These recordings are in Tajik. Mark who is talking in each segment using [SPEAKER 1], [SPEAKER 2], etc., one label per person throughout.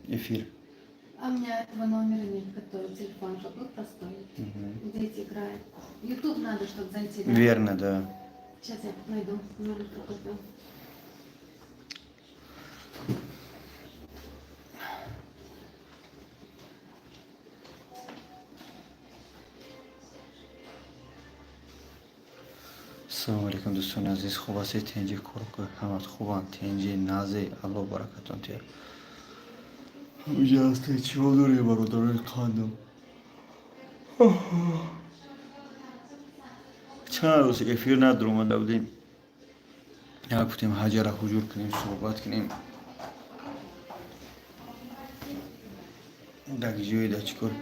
[SPEAKER 1] Эфир.
[SPEAKER 2] А у меня этого номера нет, который телефон же был простой. Дети играют. YouTube надо, чтобы зайти, да?
[SPEAKER 1] Верно, да.
[SPEAKER 2] Сейчас я найду номер какой-то.
[SPEAKER 1] Ассалому алайкум, дӯстони азиз, хуб ҳастед, тинҷи, корку ҳамат хубанд, тинҷи, назе, Алло баракатон тия. Ҳамиҷа ҳастед, чӣ ҳол доред, бародарони қандам? Чанд рӯз эфир надуромада будем. Як гуфтем, ҳаҷара ҳуҷур кунем, суҳбат кунем. Дар ҷое да чӣ кор?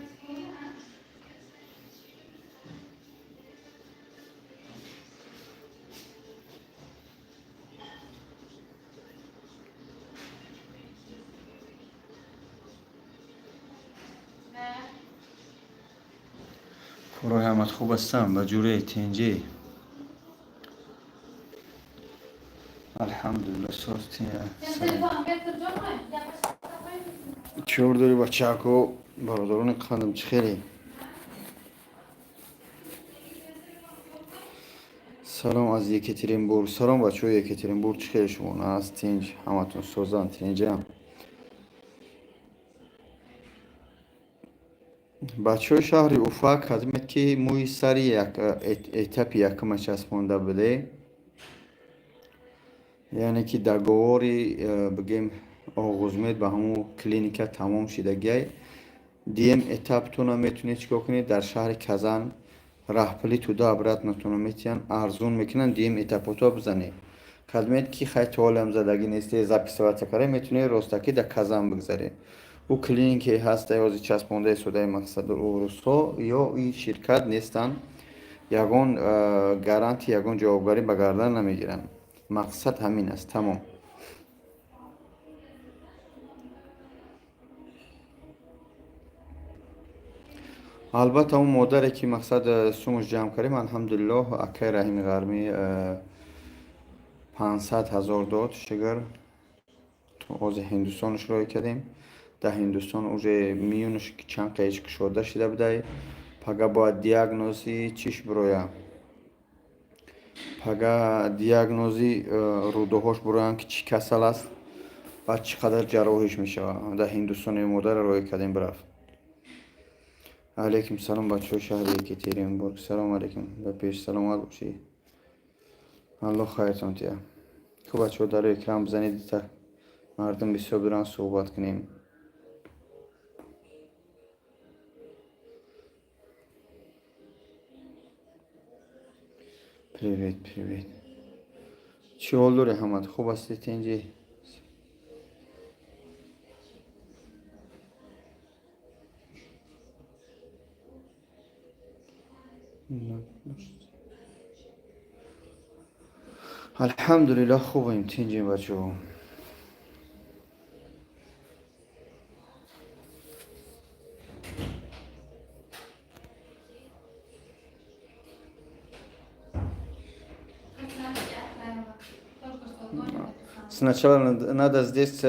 [SPEAKER 1] Корҳои ҳамат хуб ҳастам, ба ҷуръе, тинҷӣ. Алҳамдулилла, соз. Чор дори, бачако, бародарони қандам, чӣ хеле? Салом аз Екатеринбург. Салом, бачаҳои Екатеринбург, чӣ хеле шумо, наст, тинҷ, ҳаматон созан, тинҷам. Бачаҳои шаҳри Уфа, кадмет ки мӯи сари этапи якума часпонда буде, яъне ки договори бигем оғузмед ба ҳамун клиника тамом шидагиай. Дуюм этаптона метавонед чӣ кор кунед? Дар шаҳри Казан раҳпули туда обратнотона метиҳанд, арзон мекунанд, дуюм этапото бизанед. Кадмет ки хай то ҳолам задагӣ несте, записываться карда метавонед, ростакӣ дар Казан бигзаред. Ӯ клинике ҳаста, ҳозир часпондаи судаи мақсаду русҳо ё ин ширкат нестанд, ягон гарантия, ягон ҷавобгарӣ ба гардан намегиранд. Мақсад ҳамин аст, тамом. Албатта, он модаре ки мақсад сумуш ҷамъ кардем, алҳамдулиллоҳ, акай Раҳими Ғармӣ 500 000 дод, шигр. Ҳозир Ҳиндустонаш роҳӣ кардем. Дар Ҳиндустон уже миёнаш чанд қаич кушода шида будай. Пага бояд диагнози чиш бироя, пага диагнози рӯдаҳош бироянд, ки чӣ касал аст ва чӣ қадар ҷарроҳиш мешавад. Дар Ҳиндустони модарро роҳӣ кардем, бирафт. Алейкум салом, бачаҳои шаҳри Екатеринбург, салом алейкум, ба пеш, саломат бошӣ, Аллоҳ хайртон тия. Хуб, бачаҳо, дар экран бизанед, мардум бисёр доранд, суҳбат кунем. Привет, привет, чӣ ҳол дорӣ, ҳамад хуб ҳастӣ, тинҷӣ? Алҳамдулиллоҳ, хубем, тинҷем, бачаҳо. Сначала надо здесь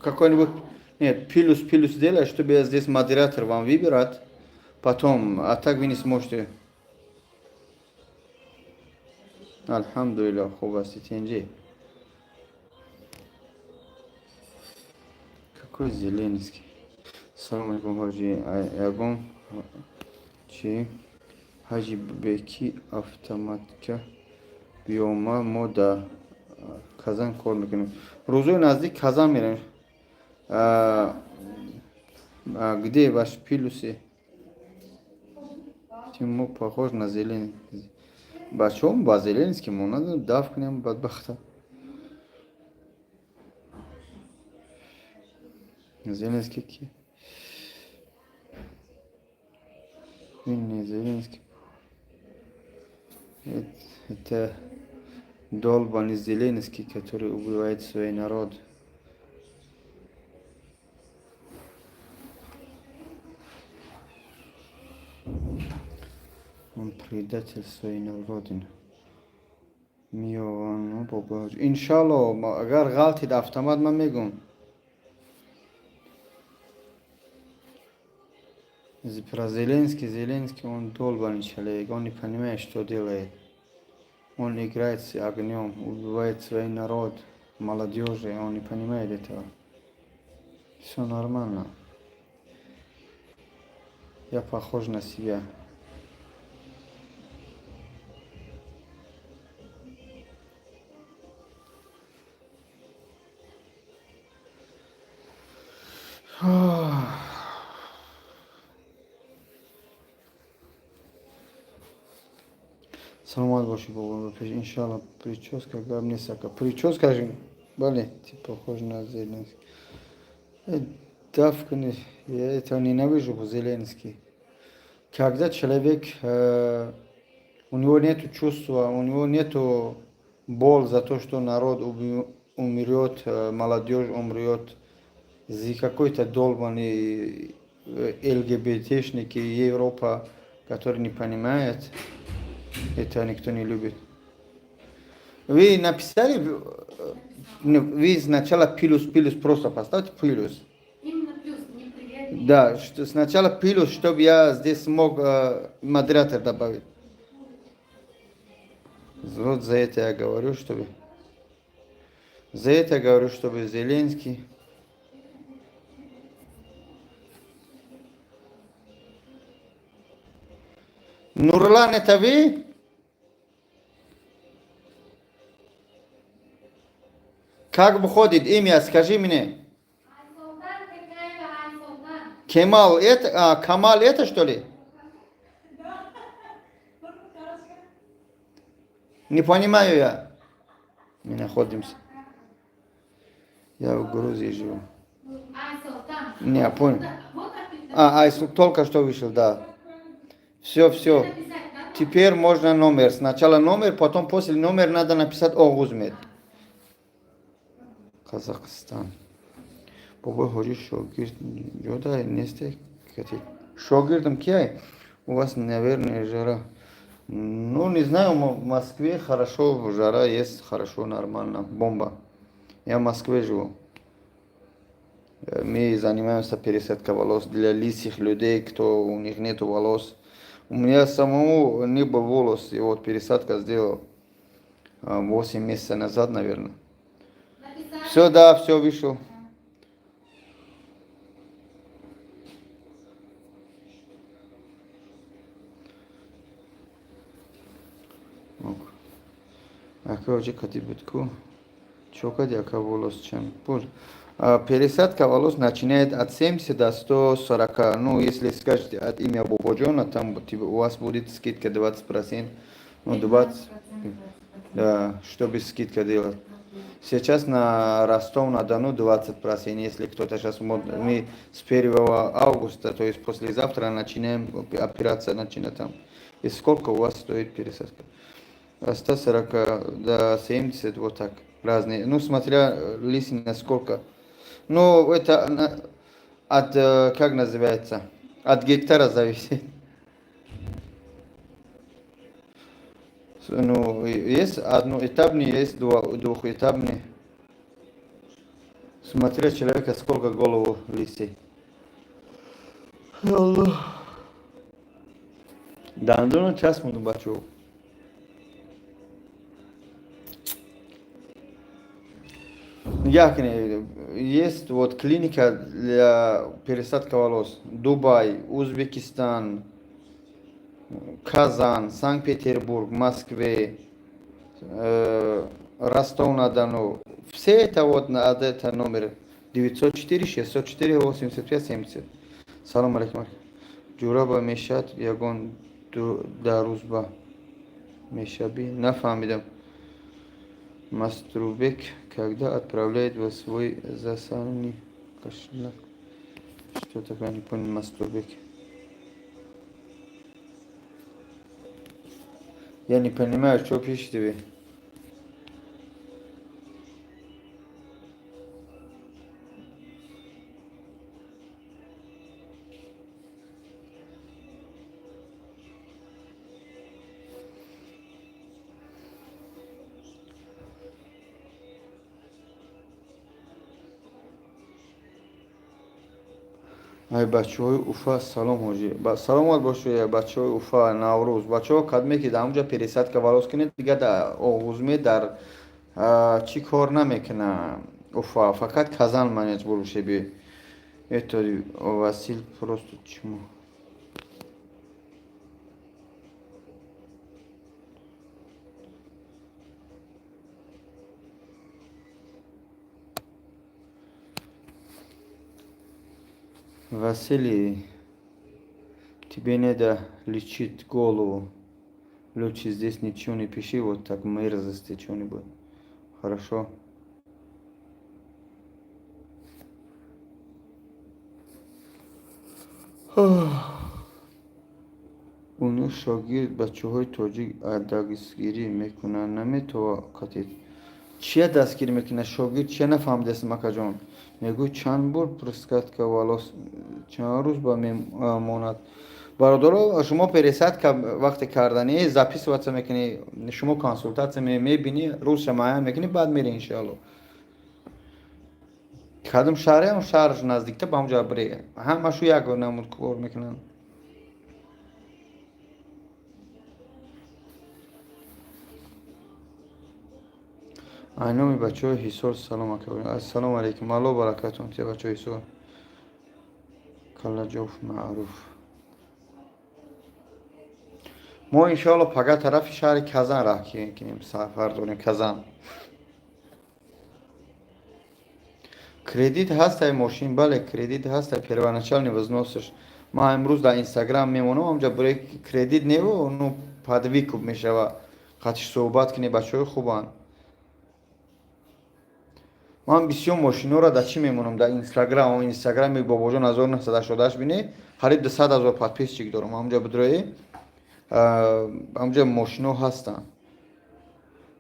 [SPEAKER 1] какой-нибудь. Нет, плюс, плюс делать, чтобы я здесь модератор вам выбирать. Потом, а так вы не сможете. Алҳамдулиллоҳ, хуб ҳастӣ, тинҷӣ? Какой Зеленский? Салом алейкум, ҳоҷи, ягон чӣ, ҳаҷи беки автоматка биёма, мо дар Казан кор мекунем. Рӯзои наздик Казан мерем. Где ваш плюсы? Тимур похож на Зеленский. Бачаҳо ба Зеленский монанд, даф кунем бадбахта. Зеленский ки? Не Зеленский. Это долбаный Зеленский, который убивает свой народ. Он предатель своей родины. Миёвану бобо. Иншалло, агар ғалтид автомат, ман мегум. Про Зеленский, Зеленский, он долбанный человек, он не понимает, что делает. Он играет с огнем, убивает свой народ, молодежи, он не понимает этого. Все нормально. Я похож на себя. Саломат бошӣ, бобо, пеш, иншалло. Прическа гап нест, ака, прическа, бале, ты похож на Зеленский. Даф кунӣ, я этого ненавижу. Зеленский, когда человек, у него нету чувства, у него нету боль за то, что народ умрет, молодежь умрет за какой-то долбанный ЛГБТшники Европа, который не понимает, это никто не любит. Вы написали, вы сначала плюс, плюс просто поставьте плюс.
[SPEAKER 2] Именно плюс, не привет. Не
[SPEAKER 1] Да, что сначала плюс, чтобы я здесь смог модератор добавить. Вот за это я говорю, чтобы... За это я говорю, чтобы Зеленский... Нурлан, это вы? Как выходит имя, скажи мне.
[SPEAKER 2] Айсултан Бекаева, Айсултан.
[SPEAKER 1] Кемал, это, а, Камал это, что ли? Не понимаю я. Мы находимся. Я в Грузии живу.
[SPEAKER 2] Айсултан.
[SPEAKER 1] Не, я понял.
[SPEAKER 2] Вот написано.
[SPEAKER 1] А, Айсу только что вышел, да. Все, все.
[SPEAKER 2] Написать надо?
[SPEAKER 1] Теперь можно номер. Сначала номер, потом после номера надо написать Огузмед. Казахстан. Бобой ҳоҷӣ, шогирд ҷода несте кати. Шогирдам кияй? У вас, наверное, жара. Ну, не знаю, в Москве хорошо, жара есть, хорошо, нормально, бомба. Я в Москве живу. Мы занимаемся пересадкой волос для лисих людей, кто у них нету волос. У меня самому не был волос, и вот пересадка сделал 8 месяцев назад, наверное.
[SPEAKER 2] Написали?
[SPEAKER 1] Все, да, все, вышел. Ок. Ака оҷи кати буд ку? Чо кади, ака, волос чанд пул? Пересадка волос начинает от 70 до 140. Ну, если скажете от имя Бободжона, там типа, у вас будет скидка 20%. Ну, 20, да, чтобы скидка делать. Сейчас на Ростов-на-Дону 20%, если кто-то сейчас, мы с 1 августа, то есть послезавтра начинаем, операция начинает там. И сколько у вас стоит пересадка? От 140 до 70, вот так, разные. Ну, смотря лысина сколько. Ну, это от, как называется, от гектара зависит. Ну, есть одноэтапный, есть двухэтапный. Смотря человека, сколько голову лисей. Аллах. Дандоно часпонду, бачо. Нигоҳ, есть вот клиника для пересадка волос. Дубай, Узбекистан, Казан, Санкт-Петербург, Москве, Ростов-на-Дону. Все это вот на это номер 904 604 85 70. Салом алейкум. Ҷураба мешад ягон дарузба мешаби, нафаҳмидам. Маструбек когда отправляет во свой засаленный кошелек? Что такое, не понял, Маструбек. Я не понимаю, что пишете вы. Ай бачаҳои Уфа салом, ҳоҷӣ. Саломат бошед, бачаҳои Уфа, Наврӯз. Бачаҳо, кадме ки дар ҳамҷа пересадка волос кунед, дига дар Оғузме дар чӣ кор намекуна Уфа, фақат Казан маҷбур бошед биёед. Это Васил просто чмо. Василий, тебе надо лечить голову. Лучше здесь ничего не пиши, вот так мерзости что-нибудь. Хорошо? Уно шогирд бачаҳои тоҷик дастгирӣ мекунанд, наметова қатид. Чия дастгирӣ мекунад шогирд, чия нафаҳмидастам, акаҷон. Мегӯй, чанд бор пересадка волос, чанд рӯз ба мемонад. Бародаро, шумо пересадка вақте карданӣ записываться мекунӣ, шумо консултатсия мебинӣ, рӯзша муайян мекунӣ, баъд мерӣ, иншоалло. Кадом шаҳре, ҳам шаҳраш наздикта, ба ҳамҷо бирӣ. Ҳамашу як намуд кор мекунанд. Айноми бачаҳои Ҳисор салом, ака. Ассалому алайкум, Аллоҳ баракатон тия, бачаҳои Ҳисор. Каллаҷоф маъруф. Мо иншоалло пага тарафи шаҳри Казан раҳ кунем, сафар дорем Казан. Кредит ҳастай мошин? Бале, кредит ҳастай, первоначальный взносаш. Ман имрӯз дар Инстаграм мемонам, ҳамҷа биред, кредит неву, ну, под выкуп мешава. Қатиш суҳбат кунед, бачаҳои хубанд. Ман бисёр мошинҳоро дар чӣ мемонам? Дар Инстаграм. Инстаграми Бобоҷон 1988 бинӣ, қариб 200 000 подписчик дорам. Ҳамҷа бидроӣ, ҳамҷа мошинҳо ҳастанд.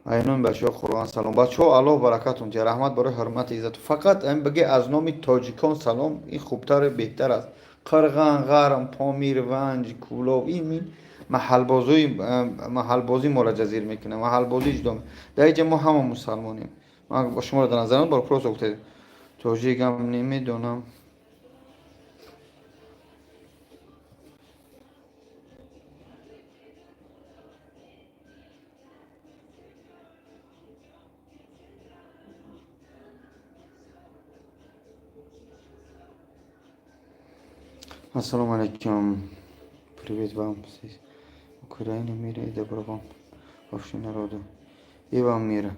[SPEAKER 1] Айноми бачаҳо Қуръон салом. Бачаҳо, Аллоҳ баракатон диҳад, раҳмат барои ҳурмати иззату. Фақат ам биге, аз номи тоҷикон салом, ин хубтару беҳтар аст. Қирған, Ғарм, Помир, Ванҷ, Кӯлоб, ин маҳалбозои маҳалбозӣ моро ҷазир мекунад, маҳалбозӣ ҷудо. Дар инҷа мо ҳама мусалмонем. Ман шуморо дар назар бор просто гуфтед. Тоҷикам намедонам. Ассалому алайкум. Привет вам с Украины, мира и добро вам, вашему народу. И вам мира.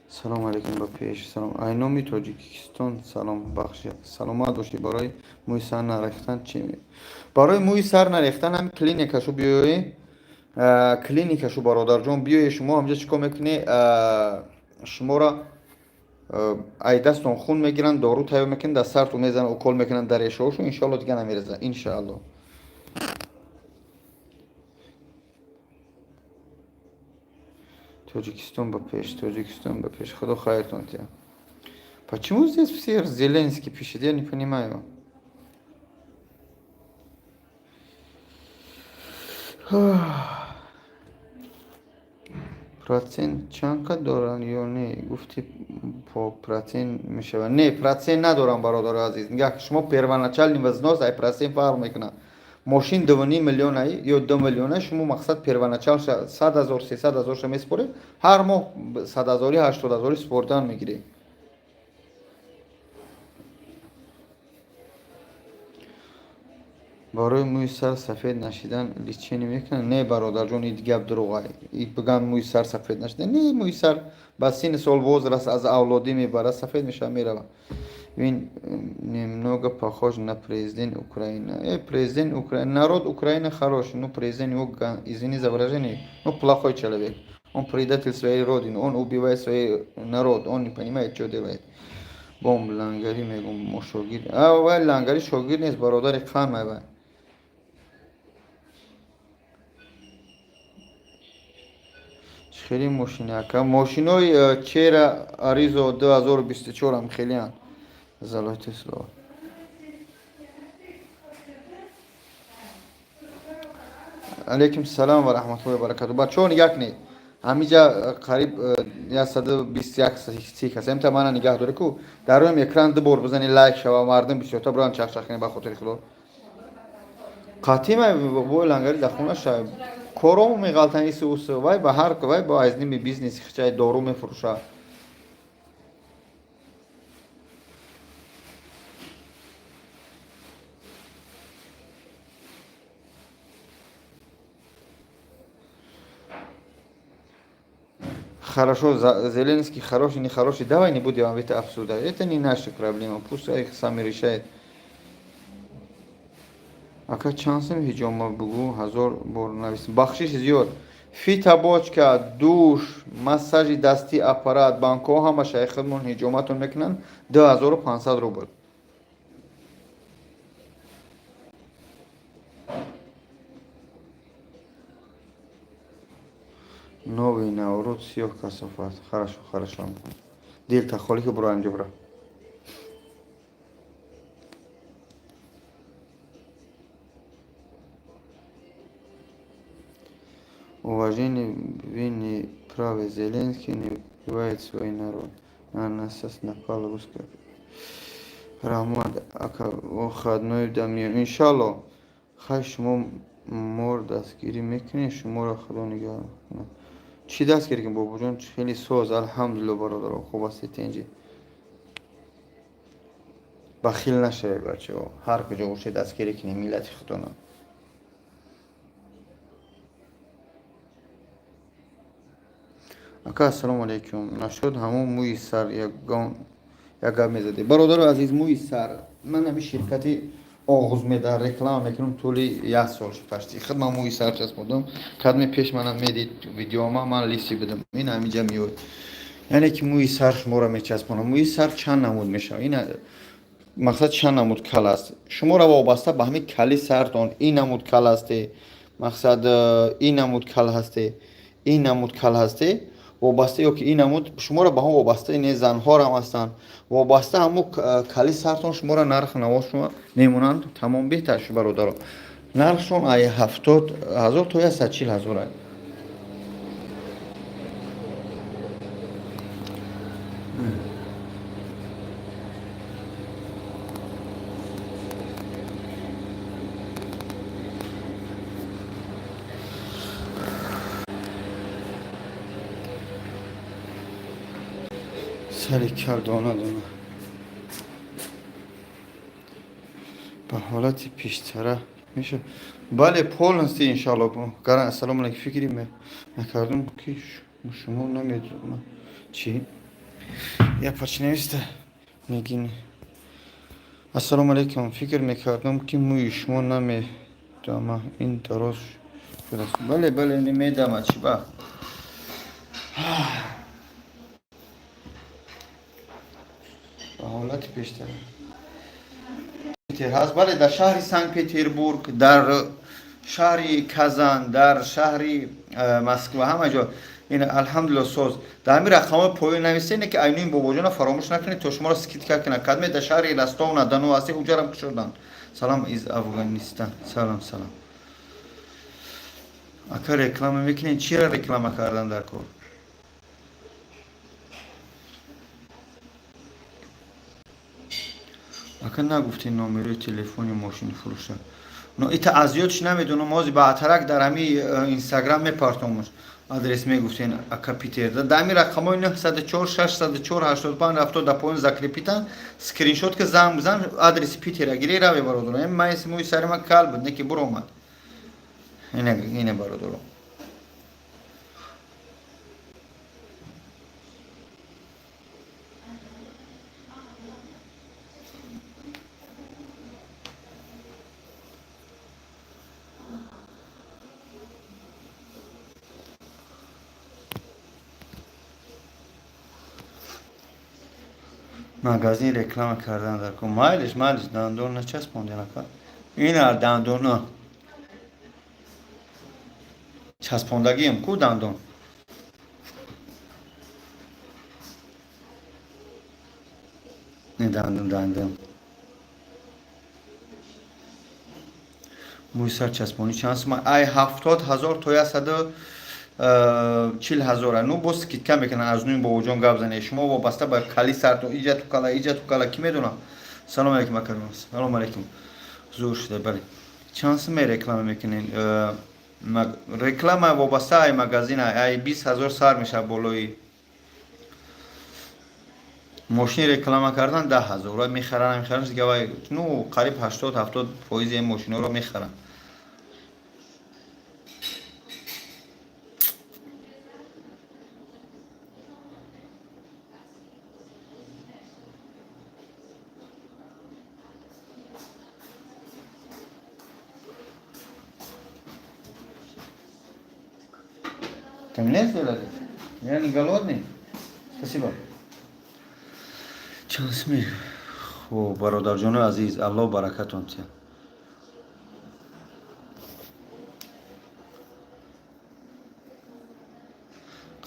[SPEAKER 1] Салом алейкум, ба пеш. Салом. Айноми Тоҷикистон салом, бахши. Саломат бошӣ. Барои мӯи сар нарехтан чи? Барои мӯи сар нарехтан ҳам клиникашу биёӣ. Клиникашу, бародарҷон, биёӣ, шумо ҳамҷа чӣ кор мекунӣ? Шуморо ай дастон хун мегиранд, дору тайёр мекунанд, дар сарту мезананд, укол мекунанд дар решаҳошу, иншоалло, дига намерезад, иншоалло. Тоҷикистон ба пеш, Тоҷикистон ба пеш, Худо хайртон тия. Почему здесь все Зеленский пишет, я не понимаю. Процент чанд доранд ё не? Гуфти, по процент мешавад. Не, процент надорам, бародари азиз. Нигаҳ, шумо первоначальный взнос ай процент фарқ мекунад. Мошин 2,5 миллиона ё 2 миллиона, шумо мақсад первоначал 100 000, 300 000 ша месупоред, ҳар моҳ 100 0-и, 80 0-и супордан мегиред. Барои мӯи сар сафед нашидан лечение мекунанд? Не, бародарҷон, ин гап дурӯғ. Бигӯянд мӯи сар сафед нашидан, не, мӯи сар ба синни сол, возраст, аз авлодӣ мебарад, сафед мешавад, меравад. Ин немного похож на президент Украины. Президент Украины, народ Украины хороший, но президент его, извини за выражение, ну, плохой человек. Он предатель своей родины, он убивает свой народ, он не понимает, что делает. Бомб лангари мегум, мо шогирд. А, вай лангари шогирд нест, бародари қан вай. Хеле мошина, ака. Мошинои Чера Аризо 2024 ам хелеанд. Золотое слово. Алейкум салом ва раҳматуллоҳи ва баракату. Бачаҳо, нигаҳ кунед. Ҳамиҷа қариб 121 кас. Эмта мана нигаҳ доре ку. Дар рӯи экран ду бор бизани, лайк шава, мардум бисёртар буран чахчах кунед, ба хотири Худо. Қатима бой лангари дар хонаша корому меғалтан, ису усу вай ба ҳар вай бо аз ними бизнеси хичай дору мефурӯша. Хорошо, Зеленский хороший, не хороший, давай не будем это обсуждать. Это не наша проблема, пусть их сами решают. Ака, чанд сум ҳиҷома, бугӯ, ҳазор бор навис. Бахшиш зиёд. Фитобочка, душ, массажи дастӣ, аппарат, банкҳо, ҳамаша худмон ҳиҷоматон мекунанд, 2500 рубл. Новый наворот, сиёҳ касофат. Хорошо, хорошо, дилта холӣ ки буро анҷо, бура. Уважение, вы не правы. Зеленский не убивает свой народ. На нас напал русская. Раҳмат, ака, выходной да миём. Иншалло. Хай, шумо мор дастгирӣ мекунед, шуморо худо нигаҳ кунад. Чӣ дастгирӣ кунем, бобоҷон? Хеле соз, алҳамдулилло, бародаро, хуб ҳастед, тинҷӣ. Бахил нашавед, бачаҳо. Ҳар куҷо бошед, дастгирӣ кунед миллати худона. Ака, ассалому алайкум. Нашуд ҳамон мӯи сар, ягон як гап мезадед. Бародари азиз, мӯи сар ман ҳами ширкати Оғузмеда реклама мекунам, тӯли як сол почти. Худ ман мӯи сар часпондам. Кадме пеш мана медид видеома, ман лысый будам. Ин ҳамиҷа меояд. Яъне ки мӯи сар шуморо мечаспонам. Мӯи сар чанд намуд мешавад? Ин мақсад чанд намуд кал аст. Шуморо вобаста ба ҳамин кали сартон, ин намуд кал ҳасте, мақсад ин намуд кал ҳасте, ин намуд кал ҳасте, вобаста ё ки ин намуд шуморо ба ҳам вобаста, не, занҳорам ҳастанд, вобаста ҳамо кали сартон шуморо нарх наво шумо мемонанд, тамом, беҳтар шу, бародаро. Нархшон ай 70 000 то 140 000 ай. Сари кал дона дона ба ҳолати пештара меша. Бале, полностью, иншалло. Гаран. Ассалому алайкум. Фикри накардам, ки шумо намедонам чӣ. Я почневиста мегини. Ассалому алайкум. Фикр мекардам, ки мӯи шумо намедама, ин дароз шудааст. Бале, бале, медама, чӣ ба? Ба ҳолати пештара ҳаст. Бале, дар шаҳри Санкт Петербург, дар шаҳри Казан, дар шаҳри Москва, ҳама ҷо ин, алҳамдулилло, соз. Дар ҳамин рақамҳои поён нависед, ки айнуи бобоҷона фаромӯш накунед, то шуморо скидка кунад. Кадме дар шаҳри Ростов на Дону ҳастед, уҷарам кушоданд. Салам из Афғонистан. Салам, салам. Ака, реклама мекунед? Чира реклама кардан дар кор? Ака, нагуфтед номерои телефони мошинфурӯша. Но ита аз ёдш намедонам, ҳозир ба атарак дар ҳами инстаграм мепартомаш. Адрес мегуфтен, ака, Питер. Дар ҳами рақамҳои 904 604 85 70 дар поён закрепить ан, скриншот ки занг бизан, адреси Питера гири, раве, бародаро. Ман мӯи сари ман кал буд, не ки буромад. Ине, бародаро. Магазин реклама кардан дар кор. Майлиш, майлиш, дандон начаспонден, ака. Ина дандона. Часпондагием ку дандон. Не дандон, дандон. Мӯи сар часпонӣ чанд сума? Ай 70 000 то 140 000. Ну, боз скидка мекунанд, аз нуи бобоҷон гап занед. Шумо вобаста ба кали сартон, иҷа ту кала, иҷа ту кала, ки медонам. Салом алейкум, ака. Салом алейкум. Зур шуда, бале. Чанд суме реклама мекунед? Реклама вобаста ай магазин, ай 20 000 сар мешавад болои. Мошини реклама кардан 10 000 мехаранд, намехаранд, дига вай, ну, қариб 80-70 фоизи ин мошиноро мехаранд. Ты мне сделали? Я не голодный? Спасибо. Чанд сме? Хуб, бародарҷонои азиз, Аллоҳ баракатон тиҳад.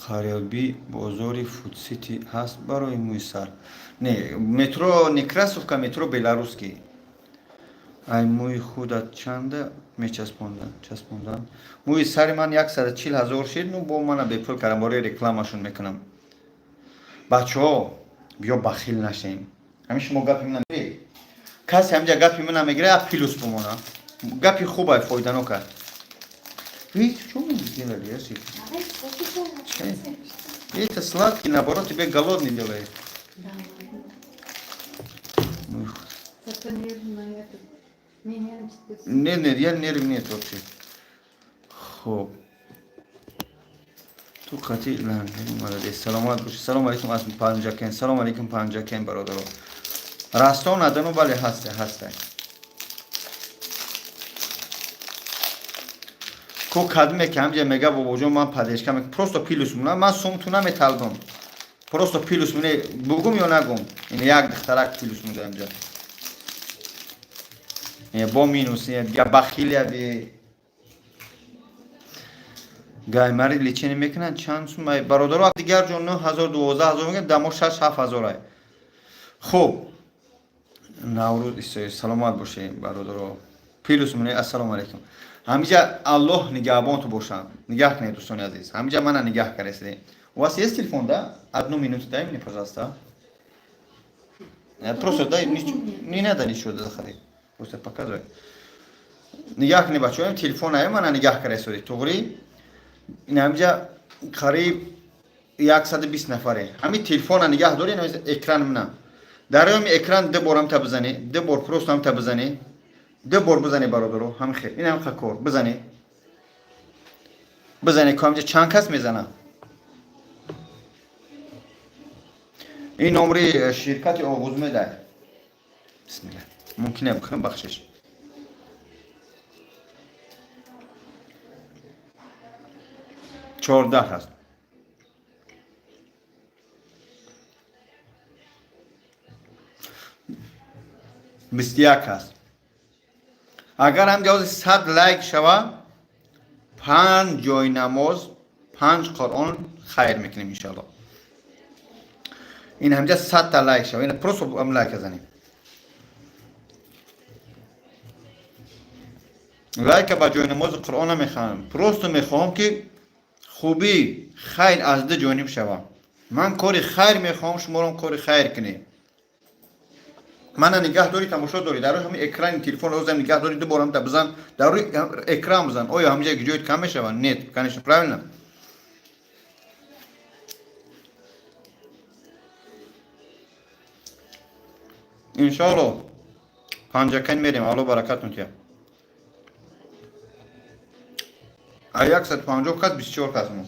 [SPEAKER 1] Қариби бозори Фудсити ҳаст барои мӯи сар? Не, метро Некрасовка, метро Белорусский. Ай мӯи худат чанда мечаспонданд? Часпонданд? Мӯи сари ман 140 000 шид, ну, бо мана бепул кардам, бораи рекламашон мекунам. Бачаҳо, биё бахил нашем. Ҳамин шумо гапи мана мегиред? Касе ҳамҷа гапи мана мегирад, а плюс бимона. Гапи хуб ай, фоиданок ай. Видите, что мы сделали, Ясик?
[SPEAKER 2] Давай, кофе.
[SPEAKER 1] Это сладкий, наоборот, тебе голодный делает.
[SPEAKER 2] Да ладно.
[SPEAKER 1] Ну,
[SPEAKER 2] Зато нервно это. Не нервничать.
[SPEAKER 1] Не, не, я нерв нет вообще. Хоб. Ту қати молодец. Саломат бошӣ. Салом алейкум аз Панҷакен. Салом алейкум, Панҷакен бародаро. Ростов на Дону, бале, ҳасте, ҳасте. Ко кадме ки ҳамҷа мега, бобоҷон, ман поддержка мекунам. Просто плюс муна, ман сумту наметалбам. Просто плюс муне бугум ё нагум. Ин як духтарак плюс муда ҳамҷа. Бо минус, дига бахилия би гаймари лечение мекунанд, чанд сум, бародаро? Дигар ҷо 9000, 12 000 мегӯянд, дамо 6-7 ҳазор ай. Хуб, Наврӯз Исоев, саломат бошед, бародаро. Плюс муне, ассалому алайкум. Ҳамиҷа Аллоҳ нигаҳбонту бошад. Нигаҳ кунед, дӯстони азиз, ҳамиҷа мана нигаҳ каресед. У вас есть телефон, да? Одну минуту дай мне, пожалуйста. Просто дай, не надо ничего заходить, просто показывай. Нигаҳ кунед, бачаҳо, телефон ай мана нигаҳ каресодед, туғри. Ин ҳамиҷа қариб 120 нафаре. Ҳамин телефона нигаҳ доред, экран мана. Дар рӯи экран ду бор ҳамта бизанед, ду бор просто ҳамта бизанед, ду бор бизанед, бародаро, ҳамин хел. Ин ҳам кор бизанед, бизанед, ко ҳамҷа чанд кас мезанад. Ин номри ширкати Оғузмедай. Бисмилла, мумкин бихӯрам, бахшиш. 14 ҳаст. 21 ҳаст. Агар ҳам ҷавози 100 лайк шава, панҷ ҷои намоз, панҷ Қуръон хайр мекунем, иншалло. Ин ҳамҷа 100-та лайк шава, ин просто ам лайк занем. Лайка ба ҷои намози Қуръон намехоҳам, просто мехоҳам, ки хубӣ, хайр аз ду ҷониб шава. Ман кори хайр мехоҳам, шумором кори хайр кунед. Мана нигаҳ дорӣ, тамошо дорӣ, дар рӯи ҳамин экрани телефон розам нигаҳ дорӣ, ду бор ҳамта бизан, дар рӯи экран бизан. Оё ҳамҷа ҷоят кам мешава? Нет, конечно, правильно. Иншоалло, Панҷакан мерем, Алло баракатон тия. А 150 кас, 24 кас мо.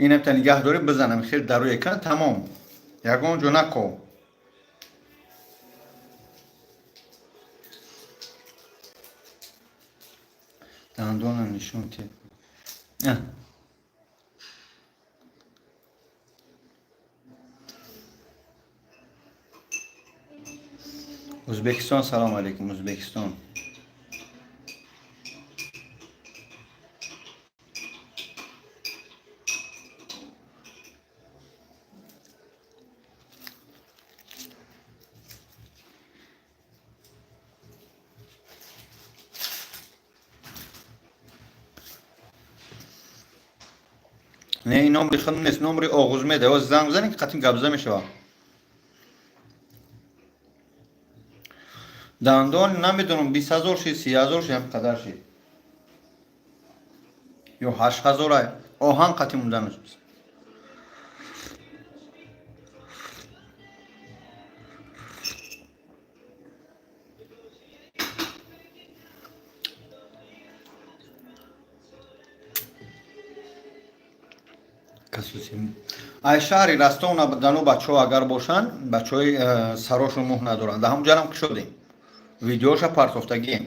[SPEAKER 1] Инам та нигаҳ дорӣ, бизанам хел дар рӯи экран, тамом. Ягон ҷо нако. Дандонам нишон тед. А. Ӯзбекистон, салом алейкум, Ӯзбекистон. Не, ин номри худм нест, номри Оғузмед. Ҳоз занг бизанед, ки қатъин гап зада мешавад. Дандон намедонам, 20 000 шид, 30 000 шид, ҳам қадар шид ё 8000. Ай оҳан қатъи монданаш. Ай шаҳри Ростов на Дону бачаҳо агар бошанд, бачаҳои сарошон мӯҳ надоранд, дар ҳамонҷарам кушодем, видеоша партофтагием.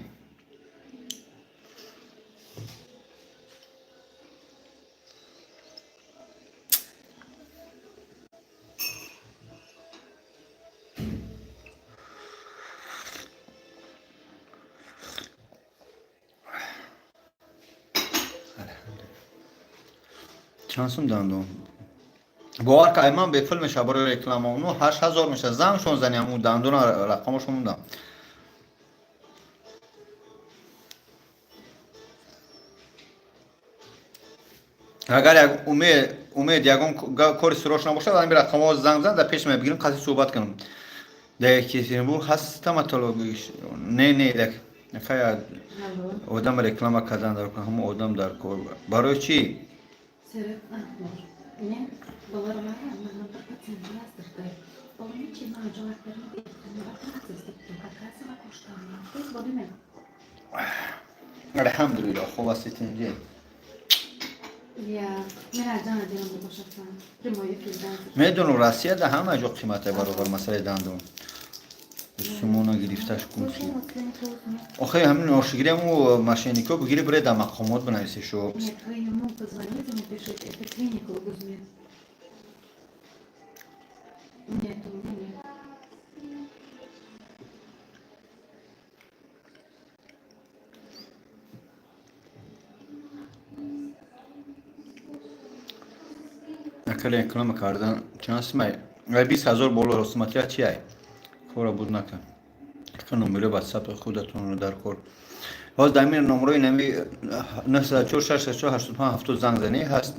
[SPEAKER 1] Чанд сум дандон? Бовар ка, айман бепул меша барои реклама, ну 8000 меша. Зангшон зани, ҳамун дандона рақамошон мондам. Агар як умед ягон кори сирош набошад, ами рақамҳо занг зан, дар пеш мебигирем, қасди суҳбат кунам. Дар Екатеринбург ҳаст стоматологи? Не, не, хая.
[SPEAKER 2] Алло.
[SPEAKER 1] Одам реклама кардан дар ҳамон одам дар кор барои чӣ?
[SPEAKER 2] Серик, а, может. Мен баларыма мана бир пациент яздырды. Олар мага жооп бермеди. Операция иштеп оказывать коштан. Болду мен.
[SPEAKER 1] Алҳамдулилло, хуб ҳастед, инҷе?
[SPEAKER 2] Я, мен жаңа дегенде бошатсам. Прямой эфирде.
[SPEAKER 1] Медонам, Россия да ҳама ҷо қимате баробар масъалаи дандон. Сумона гирифташ кун. Охе, ҳамин ошигирему мошеннико бигири, бире дар мақомот бинависе шо.
[SPEAKER 2] Нет, вы ему позвоните, напишите. Это клиника Угузмед. Нет, у меня нет.
[SPEAKER 1] Ака, реклама кардан чанд сумай? Ай 20 000 боло, смотря чи ай. Кора буд нака. Ака, номерои ватсап худатонро дар кор. Ҳозир дар ин номерои нами 904 664 85 70 занг занӣ ҳаст.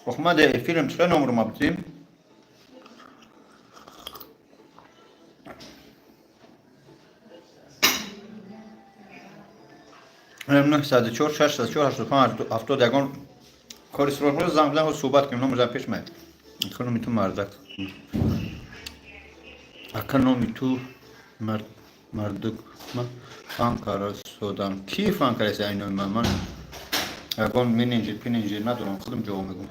[SPEAKER 1] Ох, ман дар эфирам чӣ номер мабудем? 904 604 85 70, ягон кори сирош занг бизан, суҳбат кунем, номер дар пеш меяд. Ака, номи ту мардак. Ака, номи ту мардук. Ман фан карасодам. Ки фан караси ай номи ман? Ман ягон менеҷер, пенеҷер надорам, худам ҷавоб мегӯм.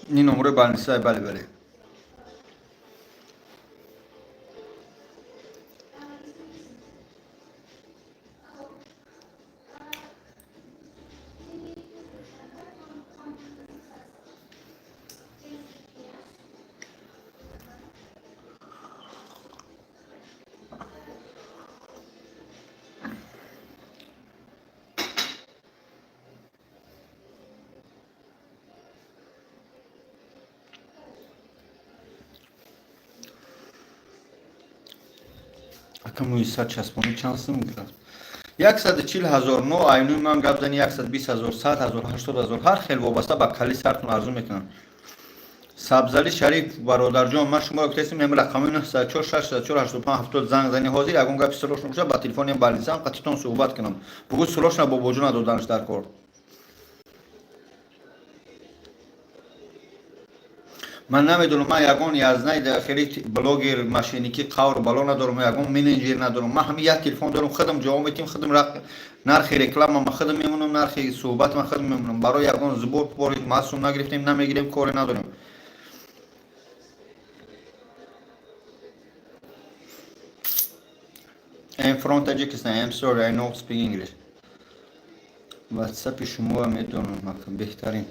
[SPEAKER 1] Ин номерои больница, бале, бале. Ака, мӯи сар часпонӣ чанд сум гирифт? 140 000. Но айнуи ман гап зани, 120 000, 100 000, 80 000, ҳар хел, вобаста ба кали сартон арзу мекунанд. Сабзали Шариф, бародарҷон, ман шуморо гуфтаистам, ин рақами 904 604 85 70 занг зани. Ҳозир ягон гапи сирош набошад, ба телефони больницаам қатитон суҳбат кунам. Бугӯ, сирошна бобоҷона доданаш дар кор. Ман намедонам, ман ягон язнаи хеле блогер, мошенникӣ қавр бало надорам, ягон менеҷер надорам. Ман ҳами як телефон дорам, худам ҷавоб метиҳам, худам нархи реклама ма худам мемонам, нархи суҳбат ма худам мемонам. Барои ягон сбор пори масум нагирифтем, намегирем, коре надорем. I'm from Tajikistan. I'm sorry, I don't speak English. WhatsApp шумо медонам, беҳтарин.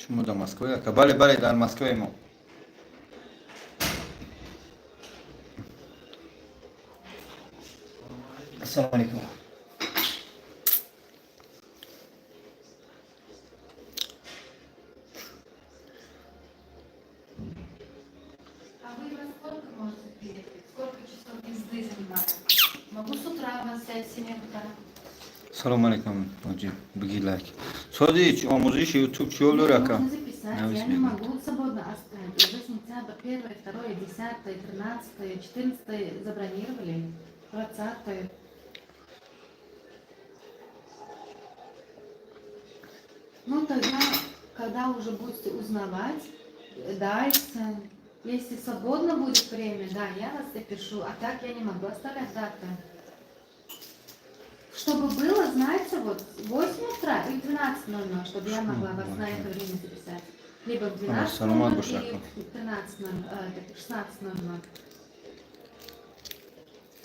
[SPEAKER 1] Шумо дар Москва, ака? Бале, бале, дар Москваи мо. Ассалому алайкум.
[SPEAKER 2] А вы во сколько можете приехать? мая. Могу с утра вас взять, 7 утра.
[SPEAKER 1] Салом алейкум, ҳоҷӣ, биги лайк. Сози омӯзиши ютуб чӣ ҳол дори, ака?
[SPEAKER 2] Можно записать,
[SPEAKER 1] Навис
[SPEAKER 2] я не
[SPEAKER 1] мегӯяд.
[SPEAKER 2] Могу свободно оставить. Уже сентябрь, 1, 2, 10, 13, 14 забронировали, 20. Ну, тогда, когда уже будете узнавать, дайте. Если свободно будет время, да, я вас запишу. А так я не могу оставлять даты. Чтобы было, знаете, вот в 8 утра или 12:00, чтобы я могла вас на это время записать. Либо в 12:00
[SPEAKER 1] Саломат бош,
[SPEAKER 2] или
[SPEAKER 1] ака.
[SPEAKER 2] В 13:00, 16:00.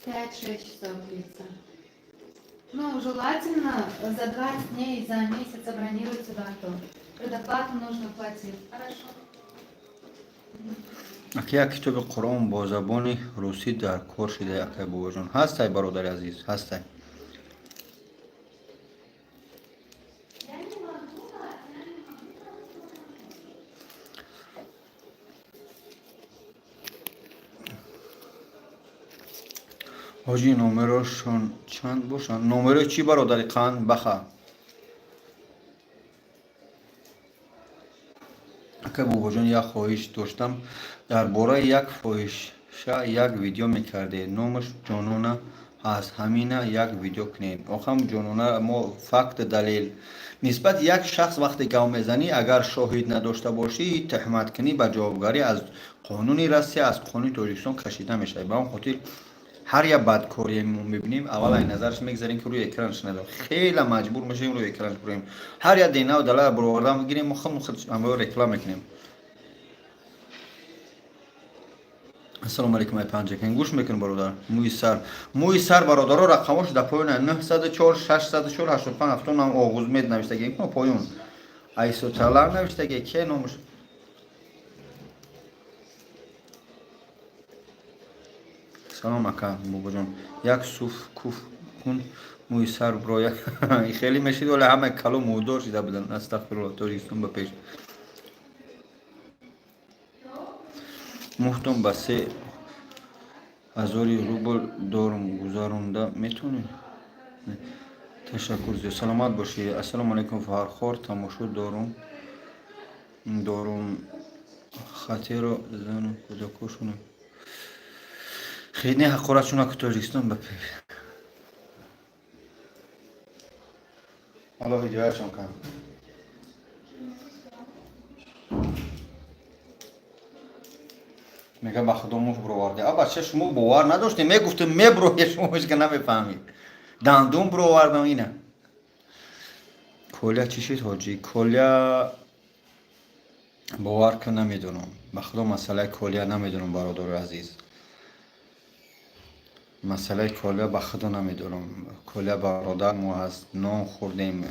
[SPEAKER 2] 5-6 часов длится. Ну, желательно за 20 дней, за месяц забронируйте дату. Предоплату нужно платить. Хорошо.
[SPEAKER 1] Ака, як китоби Қуръон бо забони русӣ дар кор шуда, акай бобоҷон, ҳастай, бародари азиз, ҳастай.
[SPEAKER 2] Я не могу, я не могу.
[SPEAKER 1] Ҳоҷӣ, номерошон чанд бошанд? Номерои чӣ, бародари қанд баха? Ака бобоҷон, як хоҳиш доштам: дар бораи як фоҳиша як видео мекардед, номаш Ҷонона ҳаст, ҳамина як видео кунед. Охам, Ҷонона, мо факт, далел нисбати як шахс вақте гав мезанӣ, агар шоҳид надошта бошӣ, тӯҳмат кунӣ, ба ҷавобгарӣ аз қонуни Россия, аз қонуни Тоҷикистон кашида мешавӣ. Ба он хотир ҳар як бадкорие мо мебинем, аввал ай назараш мегзарем, ки рӯи экранаш надор, хеле маҷбур мешавем рӯи экранаш бурем. Ҳар як денав дала буроварда мегирем, мо худ худ ҳамаё реклама мекунем. Ассалому алайкум, ай Панҷакен, гӯш мекунем, бародар. Мӯи сар, мӯи сар, бародаро, рақамош дар поёна: 904 604 85 70. Оғузмед навиштагӣ кун, поён Айсоталар навиштагӣ, ке номаш. Салом, ака бобоҷон, як суф куф кун, мӯи сар броя. Хеле мешид, вале ҳама кало мӯдор шида буданд. Астағфирулло, Тоҷикистон ба пеш. Муфтон ба 3000 рубл дорум, гузаронда метавонед? Ташаккур зиёд, саломат бошӣ. Ассалому алайкум, Фархор, тамошо дорум. Хатеро зану кӯдакошона хеле ҳақоратшона ки. Тоҷикистон ба пеш, Аллоҳ ҳидоятшон кунад. Мега, ба худо, муш бироварде. А бача, шумо бовар надоштем, мегуфтем, меброя, шумо ҳечка намефаҳмид. Дандун бировардам ина. Коля чӣ шид, ҳоҷӣ? Коля, бовар кун, намедонам, ба худо, масъалаи Коля намедонам, бародари азиз. Масъалаи Коля, ба худо, намедонам. Коля бародар мо ҳаст, нон хӯрдем.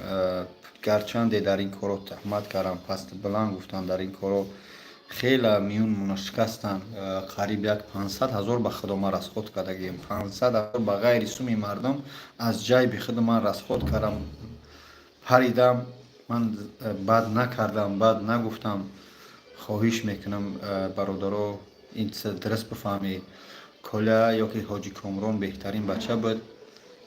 [SPEAKER 1] Гарчанде дар ин корро туҳмат кардам, пасту баланд гуфтам, дар ин корро хеле миёнмона шикастанд. Қариб як 500 000, ба худо, ман расход кардагием, 500 000 ба ғайри суми мардум аз ҷайби худ ман расход кардам, паридам. Ман бад накардам, бад нагуфтам. Хоҳиш мекунам, бародаро, ин дуруст бифаҳмед. Коля ё ки ҳоҷи Комрон беҳтарин бача буд.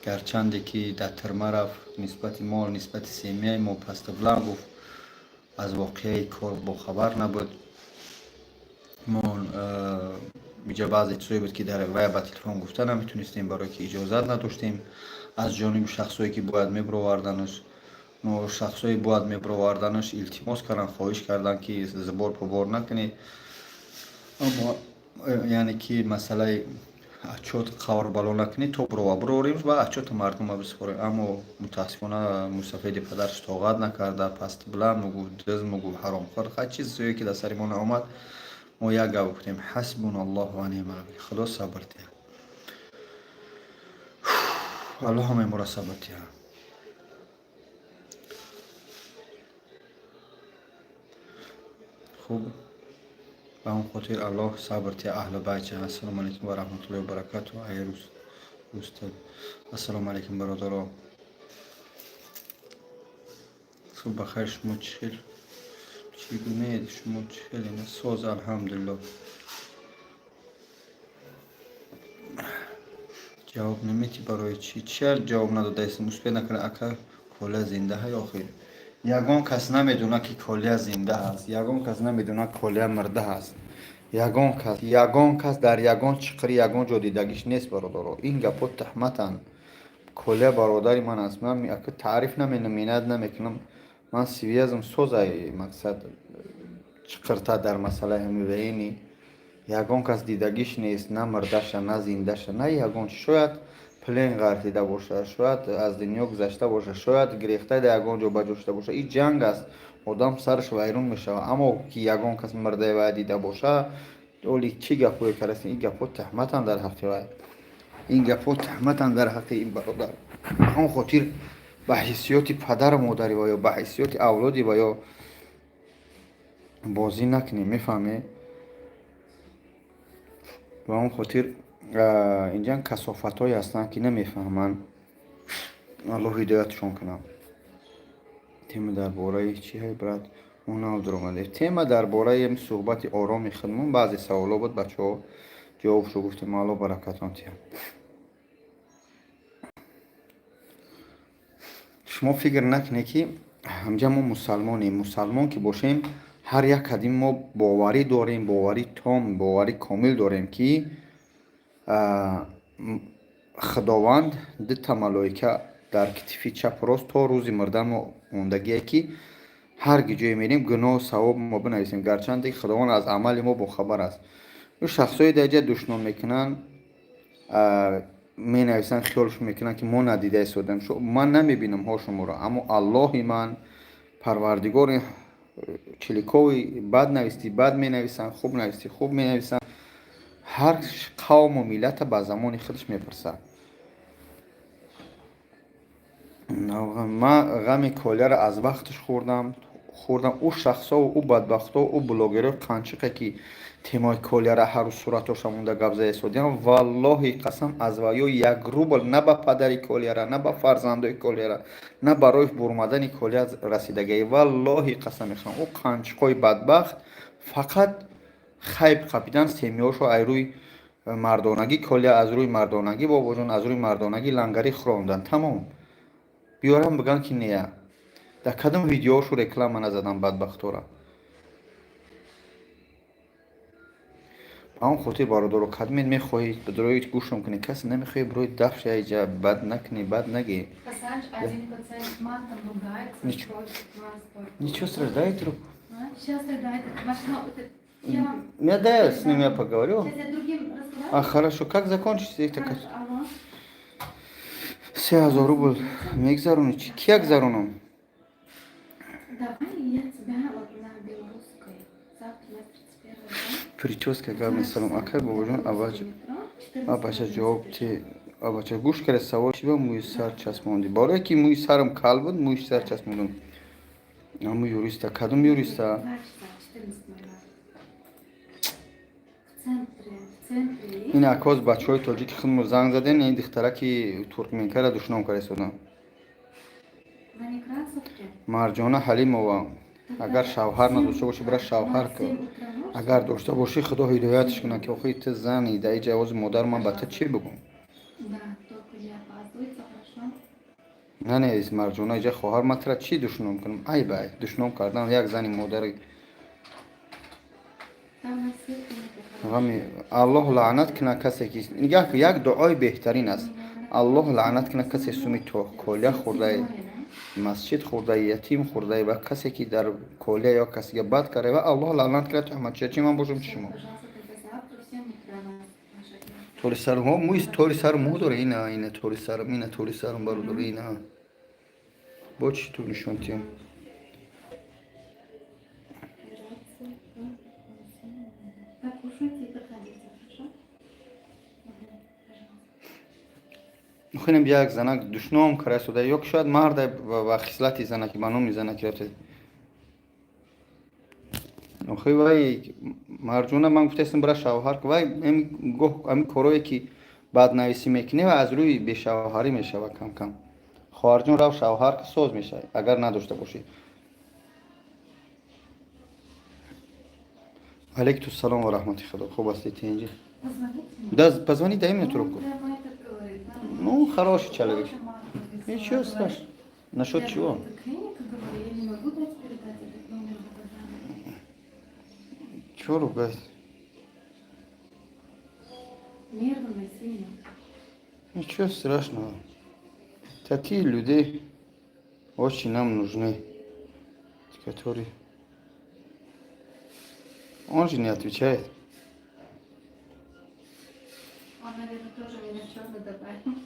[SPEAKER 1] Гарчанде ки дар тюрьма рафт, нисбати мо, нисбати семьяи мо пасту баланд гуфт, аз воқеаи кор бохабар набуд. Мо иҷа баъзе чизое буд, ки дар вая ба телефон гуфта наметонистем, барое ки иҷозат надоштем аз ҷониби шахсое, ки бояд мебироварданаш. Но шахсое бояд мебироварданаш илтимос карданд, хоҳиш карданд, ки сыр-бор побор накунед. Аммо яъне ки масъалаи отчёт қаврбало накунед, то бирова бирорем ва отчёти мардума бисупорем. Аммо мутаассифона мусафеди падараш тоқат накарда, пасту баланд мегуфт, дыз мегуфт, ҳаромхӯр, ҳар чизое ки дар сари мо наомад. Мо як гап гуфтем: ҳасбуналлоҳу ва неъмал вакил. Худо сабр диҳад, Аллоҳ ҳамаи моро сабр диҳад. Хуб, ба он хотир Аллоҳ сабр диҳад аҳлу байча. Ассалому алайкум ва раҳматуллоҳи ва баракату, ай рустад. Ассалому алайкум, бародаро, субҳ бахайр. Шумо чӣ хел, чӣ гунаед? Шумо чӣ хел? Соз, алҳамдулилло. Ҷавоб наметӣ, барои чӣ? Чия ҷавоб надодаистам? Успеть накарда. Ака, Коля зинда ҳай охир? Ягон кас намедона, ки Коля зинда ҳаст. Ягон кас намедона, Коля мирда ҳаст. Ягон кас, ягон кас дар ягон чиқири, ягон ҷо дидагиш нест, бародаро. Ин гапҳо туҳматанд. Коля бародари ман аст. Ман ака таъриф наменам, миннат намекунам. Ман связь ам созай, мақсад, чиқирта дар масъалаи ҳами военный. Ягон кас дидагиш нест, на мирдаша, на зиндаша, на ягон чи. Шояд плен ғартида бошад, шояд аз дунё гузашта бошад, шояд гирехта дар ягон ҷо ба ҷо шуда бошад. Ин ҷанг аст, одам сараш вайрон мешавад. Аммо ки ягон кас мирдаи вай дида боша, оли чӣ гапҳое кардастем? Ин гапҳо туҳматанд дар ҳаққи вай, ин гапҳо туҳматанд дар ҳаққи ин бародар. Ба он хотир ба ҳиссиёти падару модари ва ё ба ҳиссиёти авлоди ва ё бозӣ накунем, мефаҳмед? Ба он хотир инҷа касофатҳое ҳастанд, ки намефаҳманд. Аллоҳ ҳидоятшон кунад. Тема дар бораи чи ҳай, брат? Мо нав тема дар бораи суҳбати ороми худмон. Баъзе саволо буд, бачаҳо ҷавобшо гуфтем. Аллоҳ баракатон диҳад. Шумо фикр накунед, ки ҳамҷа мо мусалмонем. Мусалмон ки бошем, ҳар як кадим мо боварӣ дорем, боварӣ том, боварӣ комил дорем, ки Худованд дута малоика дар китифи чапу рост то рӯзи мурдан мо мондагие, ки ҳар ги ҷое мерем, гуноҳу савоб мо бинависем, гарчанде Худованд аз амали мо бохабар аст. Ӯ шахсое дар ҷа душном мекунанд, менависанд, хиёлшон мекунанд, ки мо надида истодем. Ман намебинам ҳо шуморо, аммо Аллоҳи ман, Парвардигори чиликови, бад навистӣ, бад менависанд, хуб навистӣ, хуб менависанд. Ҳар қавму миллата ба замони худаш мепурсад. Ман ғами Коляро аз вақташ хӯрдам. Ӯ шахсову ӯ бадбахто, ӯ блогерои қанчиқе, ки темаи Коляра ҳар рӯз суратоша монда гап зада истодиам, валлоҳи қасам, аз ваё як рубл на ба падари Коляра, на ба фарзандои Коляра, на барои бурмадани Коля расидагӣ. Валлоҳи қасам мехӯрам, ӯ қанчиқои бадбахт фақат хайб қапидан семиёшо ай рӯи мардонагӣ Коля, аз рӯи мардонагӣ бобоҷон, аз рӯи мардонагӣ лангарӣ хӯрондан, тамом. Биёрам бигӯям, ки нея дар кадом видеошу реклама назадам бадбахтора. Ба он хотир, бародаро, кадмед мехоҳӣ, бирои гӯшам кунӣ, касе намехоҳӣ, бирои дафш яйҷа бад накунӣ, бад нагӣ.
[SPEAKER 2] Хасанч, один пациент матом ругается,
[SPEAKER 1] Ничего.
[SPEAKER 2] Просит вас только.
[SPEAKER 1] Ничего страшного, дай трубку.
[SPEAKER 2] Сейчас тогда этот ваш, ну, это, я вам
[SPEAKER 1] Я, да, я с ним я поговорю.
[SPEAKER 2] Сейчас я другим разговариваю.
[SPEAKER 1] А, хорошо, как закончится это?
[SPEAKER 2] Хорошо, алло.
[SPEAKER 1] 3000 рубл мегзаронӣ? Чи кия гзаронам?
[SPEAKER 2] Давай я тебя вот на Белорусской. Завтра у нас 31, да?
[SPEAKER 1] Прическа гап месалом, акай бобоҷон, абач абача ҷавоб те, абача гӯш карда савол: чи ба мӯи сар часпондӣ? Барое ки мӯи сарам кал буд, мӯи сар часпондум. Аму юриста, кадом юриста?
[SPEAKER 2] 2 часа, 14:00. В центре, в центре есть.
[SPEAKER 1] Ин акоз бачаҳои тоҷики худмо занг заден, ин духтараки туркменкара душном карда истодам.
[SPEAKER 2] На Некрасовке.
[SPEAKER 1] Марҷона Ҳалимова, агар шавҳар надошта бошӣ, бира шавҳар кун. Агар дошта бошӣ, Худо ҳидоятш кунад, ки охи ту зани дар ин ҷавози модар, ман ба ту чӣ бигӯм?
[SPEAKER 2] Да, только не опаздывайте, хорошо?
[SPEAKER 1] Наневис, Марҷона, иҷа хоҳар, ман тура чӣ душном кунам? Айб ай душном кардан як зани модари.
[SPEAKER 2] Там на ссылку не
[SPEAKER 1] ғами Аллоҳ лаънат кунад касе ки, нигаҳ кун, як дуои беҳтарин аст: Аллоҳ лаънат кунад касе суми Коля хӯрдаи, масҷид хӯрдаи, ятим хӯрдаи ва касе ки дар Коля ё касига бад карда ва Аллоҳ лаънат кунад туҳматчия, чи ман бошам, чи шумо.
[SPEAKER 2] Пожалуйста, тогда завтра в 7 утра вас наша операция.
[SPEAKER 1] Тори сарм ҳо, мӯи тори сарм мӯ дора, ина, ина тори сарм, ина тори сарм, бародаро, ина бо чӣ ту нишон тиям.
[SPEAKER 2] Операция в 7:00. Так, кушайте и проходите, хорошо? Мгм, пожалуйста.
[SPEAKER 1] Хелем як занак душном карда истода, ё ки шояд марда ба хислати занаки, ба номи занаки рафта. Охи вай Марҷона, ман гуфтаистам, бира шавҳар ку. Вай гоҳ ҳамин корое ки баднависӣ мекунӣ ва аз рӯи бешавҳарӣ мешавад кам кам. Хоҳарҷон, рав шавҳар ки, соз мешавад, агар надошта бошӣ. Алейкум салом ва раҳмати Худо, хуб ҳастӣ, тинҷӣ?
[SPEAKER 2] Позвоните мне.
[SPEAKER 1] Да, позвони, дай мне
[SPEAKER 2] Он
[SPEAKER 1] трубку.
[SPEAKER 2] прямо этот говорит.
[SPEAKER 1] хороший человек.
[SPEAKER 2] Тоже мат написала,
[SPEAKER 1] Ничего
[SPEAKER 2] говорит.
[SPEAKER 1] страшного. Насчет
[SPEAKER 2] Я
[SPEAKER 1] чего?
[SPEAKER 2] говорю, это клиника, говорю, я не могу дать передать этот номер Бабаджана.
[SPEAKER 1] Чего ругать?
[SPEAKER 2] Нервный сильно.
[SPEAKER 1] Ничего страшного. Такие люди очень нам нужны, которые. Он же не отвечает.
[SPEAKER 2] Он, наверное, тоже меня в черный добавил.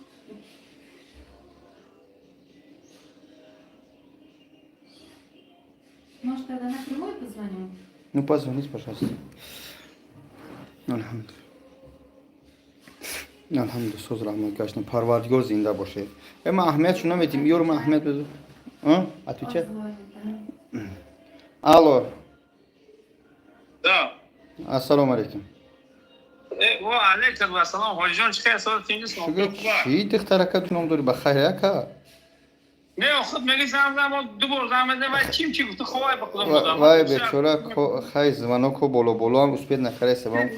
[SPEAKER 2] Может, тогда напрямую позвоню?
[SPEAKER 1] Ну, позвоните, пожалуйста. Алҳамдулиллаҳ. Алҳамдулиллаҳ, соз раҳмат гаштем. Парвардигор зинда бошед. Э, ман аҳамиятшо наметим. Ёру ман аҳамият бедо. А? Отвечай.
[SPEAKER 2] Он звонит, да.
[SPEAKER 1] Алло.
[SPEAKER 3] Да.
[SPEAKER 1] Ассалому алайкум.
[SPEAKER 3] Ва алейкум ассалом. Ҳоҷиҷон, чӣ хел соат тинҷи?
[SPEAKER 1] Шугр, чӣ духтарака ном дорӣ, ба хайр, ака?
[SPEAKER 3] Не, худ меги занг зад, мо ду бор занг мезанем, вай чим чи гуфт, ховай ба худо модам.
[SPEAKER 1] Вай бечора, хай звонок боло боло ҳам успеть накарда вам.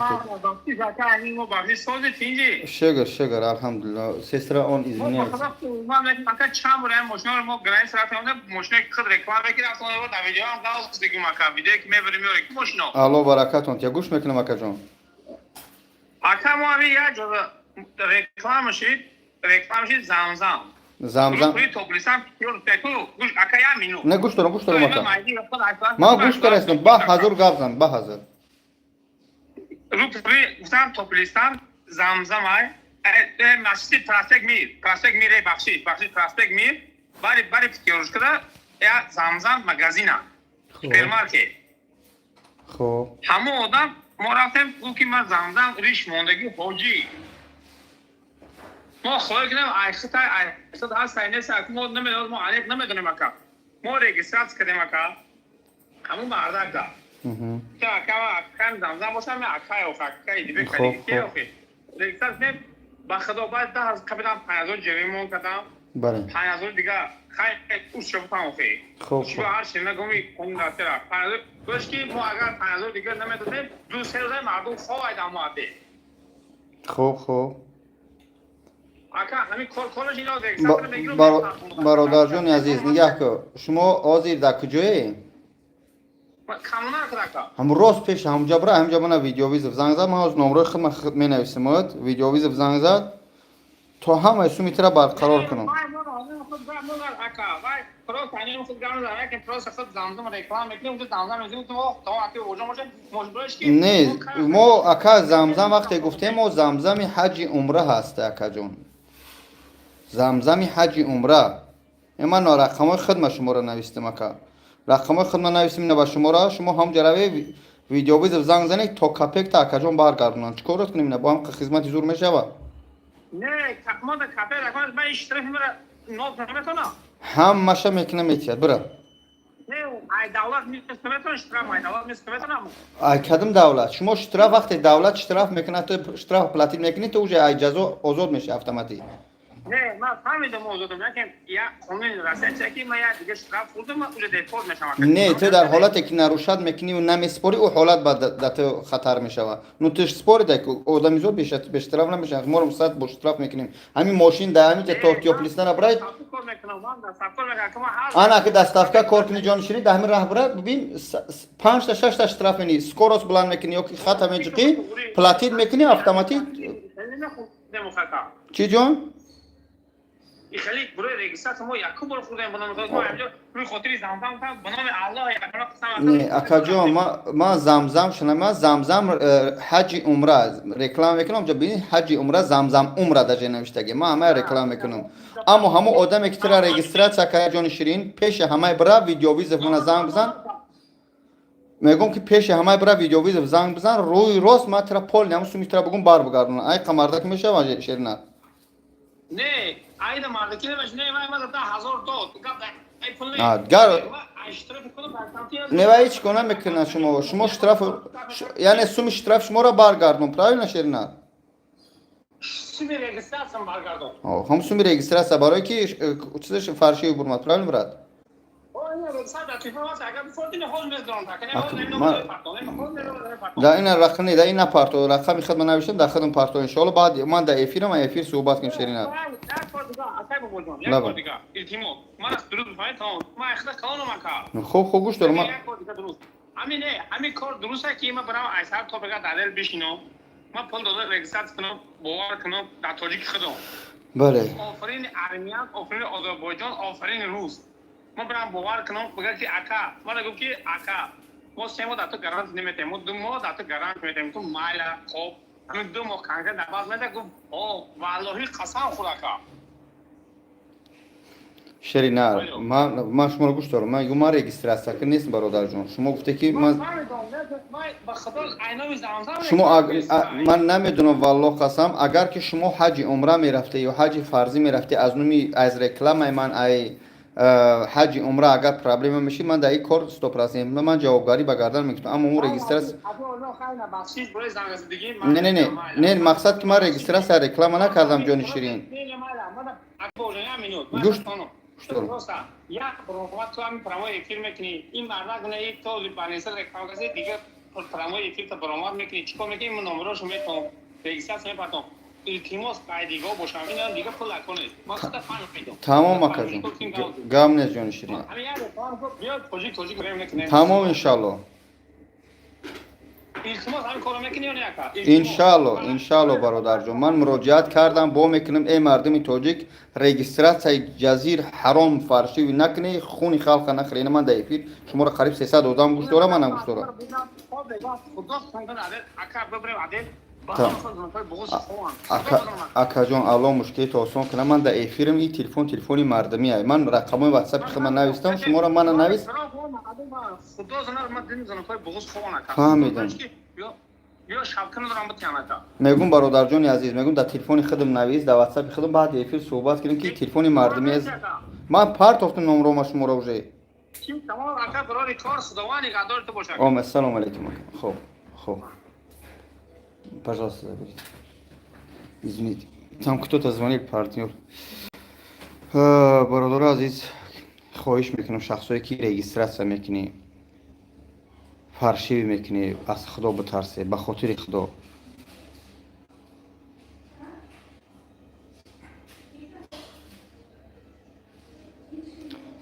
[SPEAKER 1] Шугр, шугр, алҳамдулиллаҳ. Сестра, он извиняется.
[SPEAKER 3] Ман ака чанд бор ҳам мошинаро мо граница рафтем, мошина худ реклама мекунад, рафтам дар видео ҳам галс дигим ака, видео ки мебарем меорем ки мошино.
[SPEAKER 1] Алло баракатон. Я гӯш мекунам, акаҷон.
[SPEAKER 3] Ака, мо ҳамин як ҷо реклама шид Замзам.
[SPEAKER 1] Замзам.
[SPEAKER 3] Тоблисам гӯш ака, як минут.
[SPEAKER 1] Не, гӯш дорам, гӯш дорам, ака. Ман гӯш карастам, ба ҳазор гап зан, ба ҳазор.
[SPEAKER 3] Рӯ гуфтам Топлистан Замзам ай масҷиди Проспект Мир, Проспект Мир, бахшид, бахшид, Проспект Мир, бари Пятёрочкада я Замзам магазина, супермаркет.
[SPEAKER 1] Хоб.
[SPEAKER 3] Ҳамон одам мо рафтем, гуфт ки ман Замзам риш мондагӣ ҳоҷӣ. Мо хоҳӣ кунем айхитай айхит ҳаст ай нест, мо намедонем, мо аниқ намедонем, ака. Мо регистрация кардем, ака, ҳамон мардак да ака, акаем Замзам бошам, акай охи, акаи дибе кади охи регистрация кардем. Ба худо, баъд 10 000 капитан, 5000 ҷавимон кардам, 5000 дига хай ус шуфтам охи.
[SPEAKER 1] Хоб.
[SPEAKER 3] Ҳар шина гуми кон рафтера 5000 гӯш ки мо агар 5000 дига намедодем, 2-3 рӯза мардум ховайд амоаде.
[SPEAKER 1] Хоб, хоб.
[SPEAKER 3] Ака, ҳамин кор кораш ино.
[SPEAKER 1] Бародарҷони азиз, нигаҳ кун, шумо ҳозир дар куҷое?
[SPEAKER 3] Коммуналка, ака.
[SPEAKER 1] Ҳам рост пеш ҳамҷа бира, ҳамҷа мана видеовызов занг зад. Ман ҳозир номрои худ менависам, видеовызов занг зад, то ҳамаи суми тира барқарор кунам.
[SPEAKER 3] Вай, мо ака, вай просто ҳамин худ гап назад, яке просто худ Замзам реклама мекунем, унҷо Замзам мезанем, то аки оҷо боша, можбураш ки.
[SPEAKER 1] Не, мо, ака, Замзам вақте гуфтем, мо Замзами ҳаҷи умра ҳаст, акаҷон, Замзами ҳаҷи умра. Ман рақамҳои хидма шуморо навистам, ака, рақамҳои хидма навистам ина ба шуморо. Шумо ҳамҷа раве, видеовызов занг занед, то копейка акаҷон баргардонанд. Чӣ корот кунем? Ина бо ҳам хизмати зур мешавад.
[SPEAKER 3] Не, мо да капек рақам, ман иш штрафи мара нол наметонам.
[SPEAKER 1] Ҳамаша мекунам, метиҳад, бира.
[SPEAKER 3] Не, ай давлат наметонам штраф, ай давлат наметонам.
[SPEAKER 1] Ай кадом давлат? Шумо штраф, вақте давлат штраф мекунад, ту штраф платить мекунӣ, ту уже ай ҷазо озод мешавӣ автоматӣ.
[SPEAKER 3] Не, ман фаҳмидам, озодам, лекин як қонуни Россия чия ки ман як дига штраф хӯрдам, ман уже депорт мешавам.
[SPEAKER 1] Не, ту дар ҳолате ки нарушать мекуниву намеспорӣ, ӯ ҳолат ба да ту хатар мешавад. Ну ту спорида, одамизод бе штраф намешавад. Моро сад бо штраф мекунем. Ҳамин мошин дар ҳамин ҷа то Тёплый Стана брай.
[SPEAKER 3] Кор мекунам, ман доставка мекунам, ман ҳар
[SPEAKER 1] Ана ки доставка кор кунӣ, ҷонширӣ, дар ҳамин раҳ бира, бибин, панҷта, шашта штраф менӣ, скорость баланд мекунӣ ё ки хата меҷиқӣ, платить мекунӣ автоматӣ.
[SPEAKER 3] Хеле нахӯрдем хака.
[SPEAKER 1] Чӣ, ҷон?
[SPEAKER 3] И хеле бурои регистрация мо якум бор хӯрдем, ба номи Худо, мо ҳамҷо рӯи хотири Замзам там ба номи Аллоҳ якона қасам.
[SPEAKER 1] Не, акаҷон, ман Замзам шуна, ман Замзам ҳаҷи умра реклама мекунам. Ҷо бини, ҳаҷи умра, Замзам умра даже навиштаги. Ман ҳамая реклама мекунам. Аммо ҳамон одаме ки тира регистрация карда, ҷони ширин, пеши ҳамаи бира, видеовызов мана занг бизан. Мегӯм ки пеши ҳамаи бира, видеовызов занг бизан, рӯи рост ман тира полный ҳамун суми тира бугум бар бигардонам. Ай қамарда ки мешава, ширина?
[SPEAKER 3] Не, айда мардаки намеш, не, вай ман 10 000 дод. Гап ай пул не.
[SPEAKER 1] А,
[SPEAKER 3] Ай штрафи кунам,
[SPEAKER 1] Не, вай ҳеҷ кор намекунад. Шумо штраф, яъне суми штраф шуморо баргардон, правильно, ширина?
[SPEAKER 3] Суми регистрация баргардон.
[SPEAKER 1] Ҳам суми регистрация, барое ки чизаш фарши бурмад, правильно, брат?
[SPEAKER 3] О, не, регистрация телефон аст, агар бифордини ҳоз мезанам, та кане
[SPEAKER 1] Ак,
[SPEAKER 3] ҳоз намедонам, партон, ҳоз намедонам, партон.
[SPEAKER 1] Да ина рақам не, да ина парто, рақами хидма навиштам, дар хидм парто, иншоалло. Баъд ман дар эфирам, эфир суҳбат кунем, ширина.
[SPEAKER 3] Як бор Бобоҷон, як бор дига, илтимос, ман аз дуруст бифаҳмед, тамом, ман ихта калонам, ака.
[SPEAKER 1] Хуб, хуб, гӯш дорам.
[SPEAKER 3] Як бор дига дуруст. Ҳамин не, ҳамин кор дуруст аст, ки ман барам айсар то бега далел бишинам, ман пул дода регистрация кунам, бовар кунам дар тоҷики худам.
[SPEAKER 1] Бале.
[SPEAKER 3] Офарин армиян, офарин Озарбойҷон, офарин рус. Ман барам бовар кунам, бигӯяд ки ака, ман гуфт ки ака, мо 3 моҳ дар ту гарант наметем, мо 2 моҳ дар ту гарант метем, ту майла, хоб, ҳамин 2 моҳ конкрет дар баз меда, гуфт, о, валлоҳи қасам хӯр, ака.
[SPEAKER 1] Шери нар, ман шуморо гӯш дорам. Ман ман регистрация кар нестам, бародарҷон. Шумо гуфте ки ман шумо ман намедонам, валлоҳ қасам, агар ки шумо ҳаҷи умра мерафте ё ҳаҷи фарзӣ мерафте, аз номи аз рекламаи ман ай ҳаҷи умра агар проблема мешид, ман дар ин кор 100% ман ҷавобгарӣ ба гардан мекунам. Аммо ӯ регистрация не, не, не, не, мақсад ки ман регистрация реклама накардам, ҷони ширин. Гӯш дорам.
[SPEAKER 3] Як баромад ту ҳамин прямой эфир мекунӣ, ин мардак не, то банеса реклама каси дига прямой эфир та баромад мекунӣ, чӣ кор мекунӣ, номерошо метавон регистрация мепартом. Илтимос, қайдиго бошам, ина дига пул накунед, ман худа фаҳмидам.
[SPEAKER 1] Тамом, акаҷон, гап нест, ҷони ширин.
[SPEAKER 3] Тоҷик тоҷик мекунем.
[SPEAKER 1] Тамом, иншалло.
[SPEAKER 3] Илтимос, ҳамин корро мекунӣ ё не, ака?
[SPEAKER 1] Иншалло, иншалло, бародарҷон, ман муроҷиат кардам, бо мекунам. Эй мардуми тоҷик, регистрацияи ҷазир ҳаром фаршиви накунӣ, хуни халқа нахӯри. Ина ман дар эфир шуморо қариб 300 одам гӯш дорам, манам гӯш дорам. Акаҷон, алло мушкилито осон кунам. Ман дар эфирам, и телефон телефони мардумӣ ай. Ман рақамои ватсапи худма навистам, шуморо мана навис. Фаҳмидам. Мегум, бародарҷони азиз, мегум, дар телефони худам навис, дар ватсапи худам баъди эфир суҳбат кунем, ки телефони мардумӣ аст. Ман партофтам номрома шуморо уже. Ом, ассалому алайкум. Хоб, хоб. Пожалуйста, заберите. Извините. Там кто-то звонил, партнер. Бародари азиз, хоҳиш мекунам, шахсое ки регистрация мекунӣ, фаршивӣ мекунӣ, аз Худо битарсе, ба хотири Худо.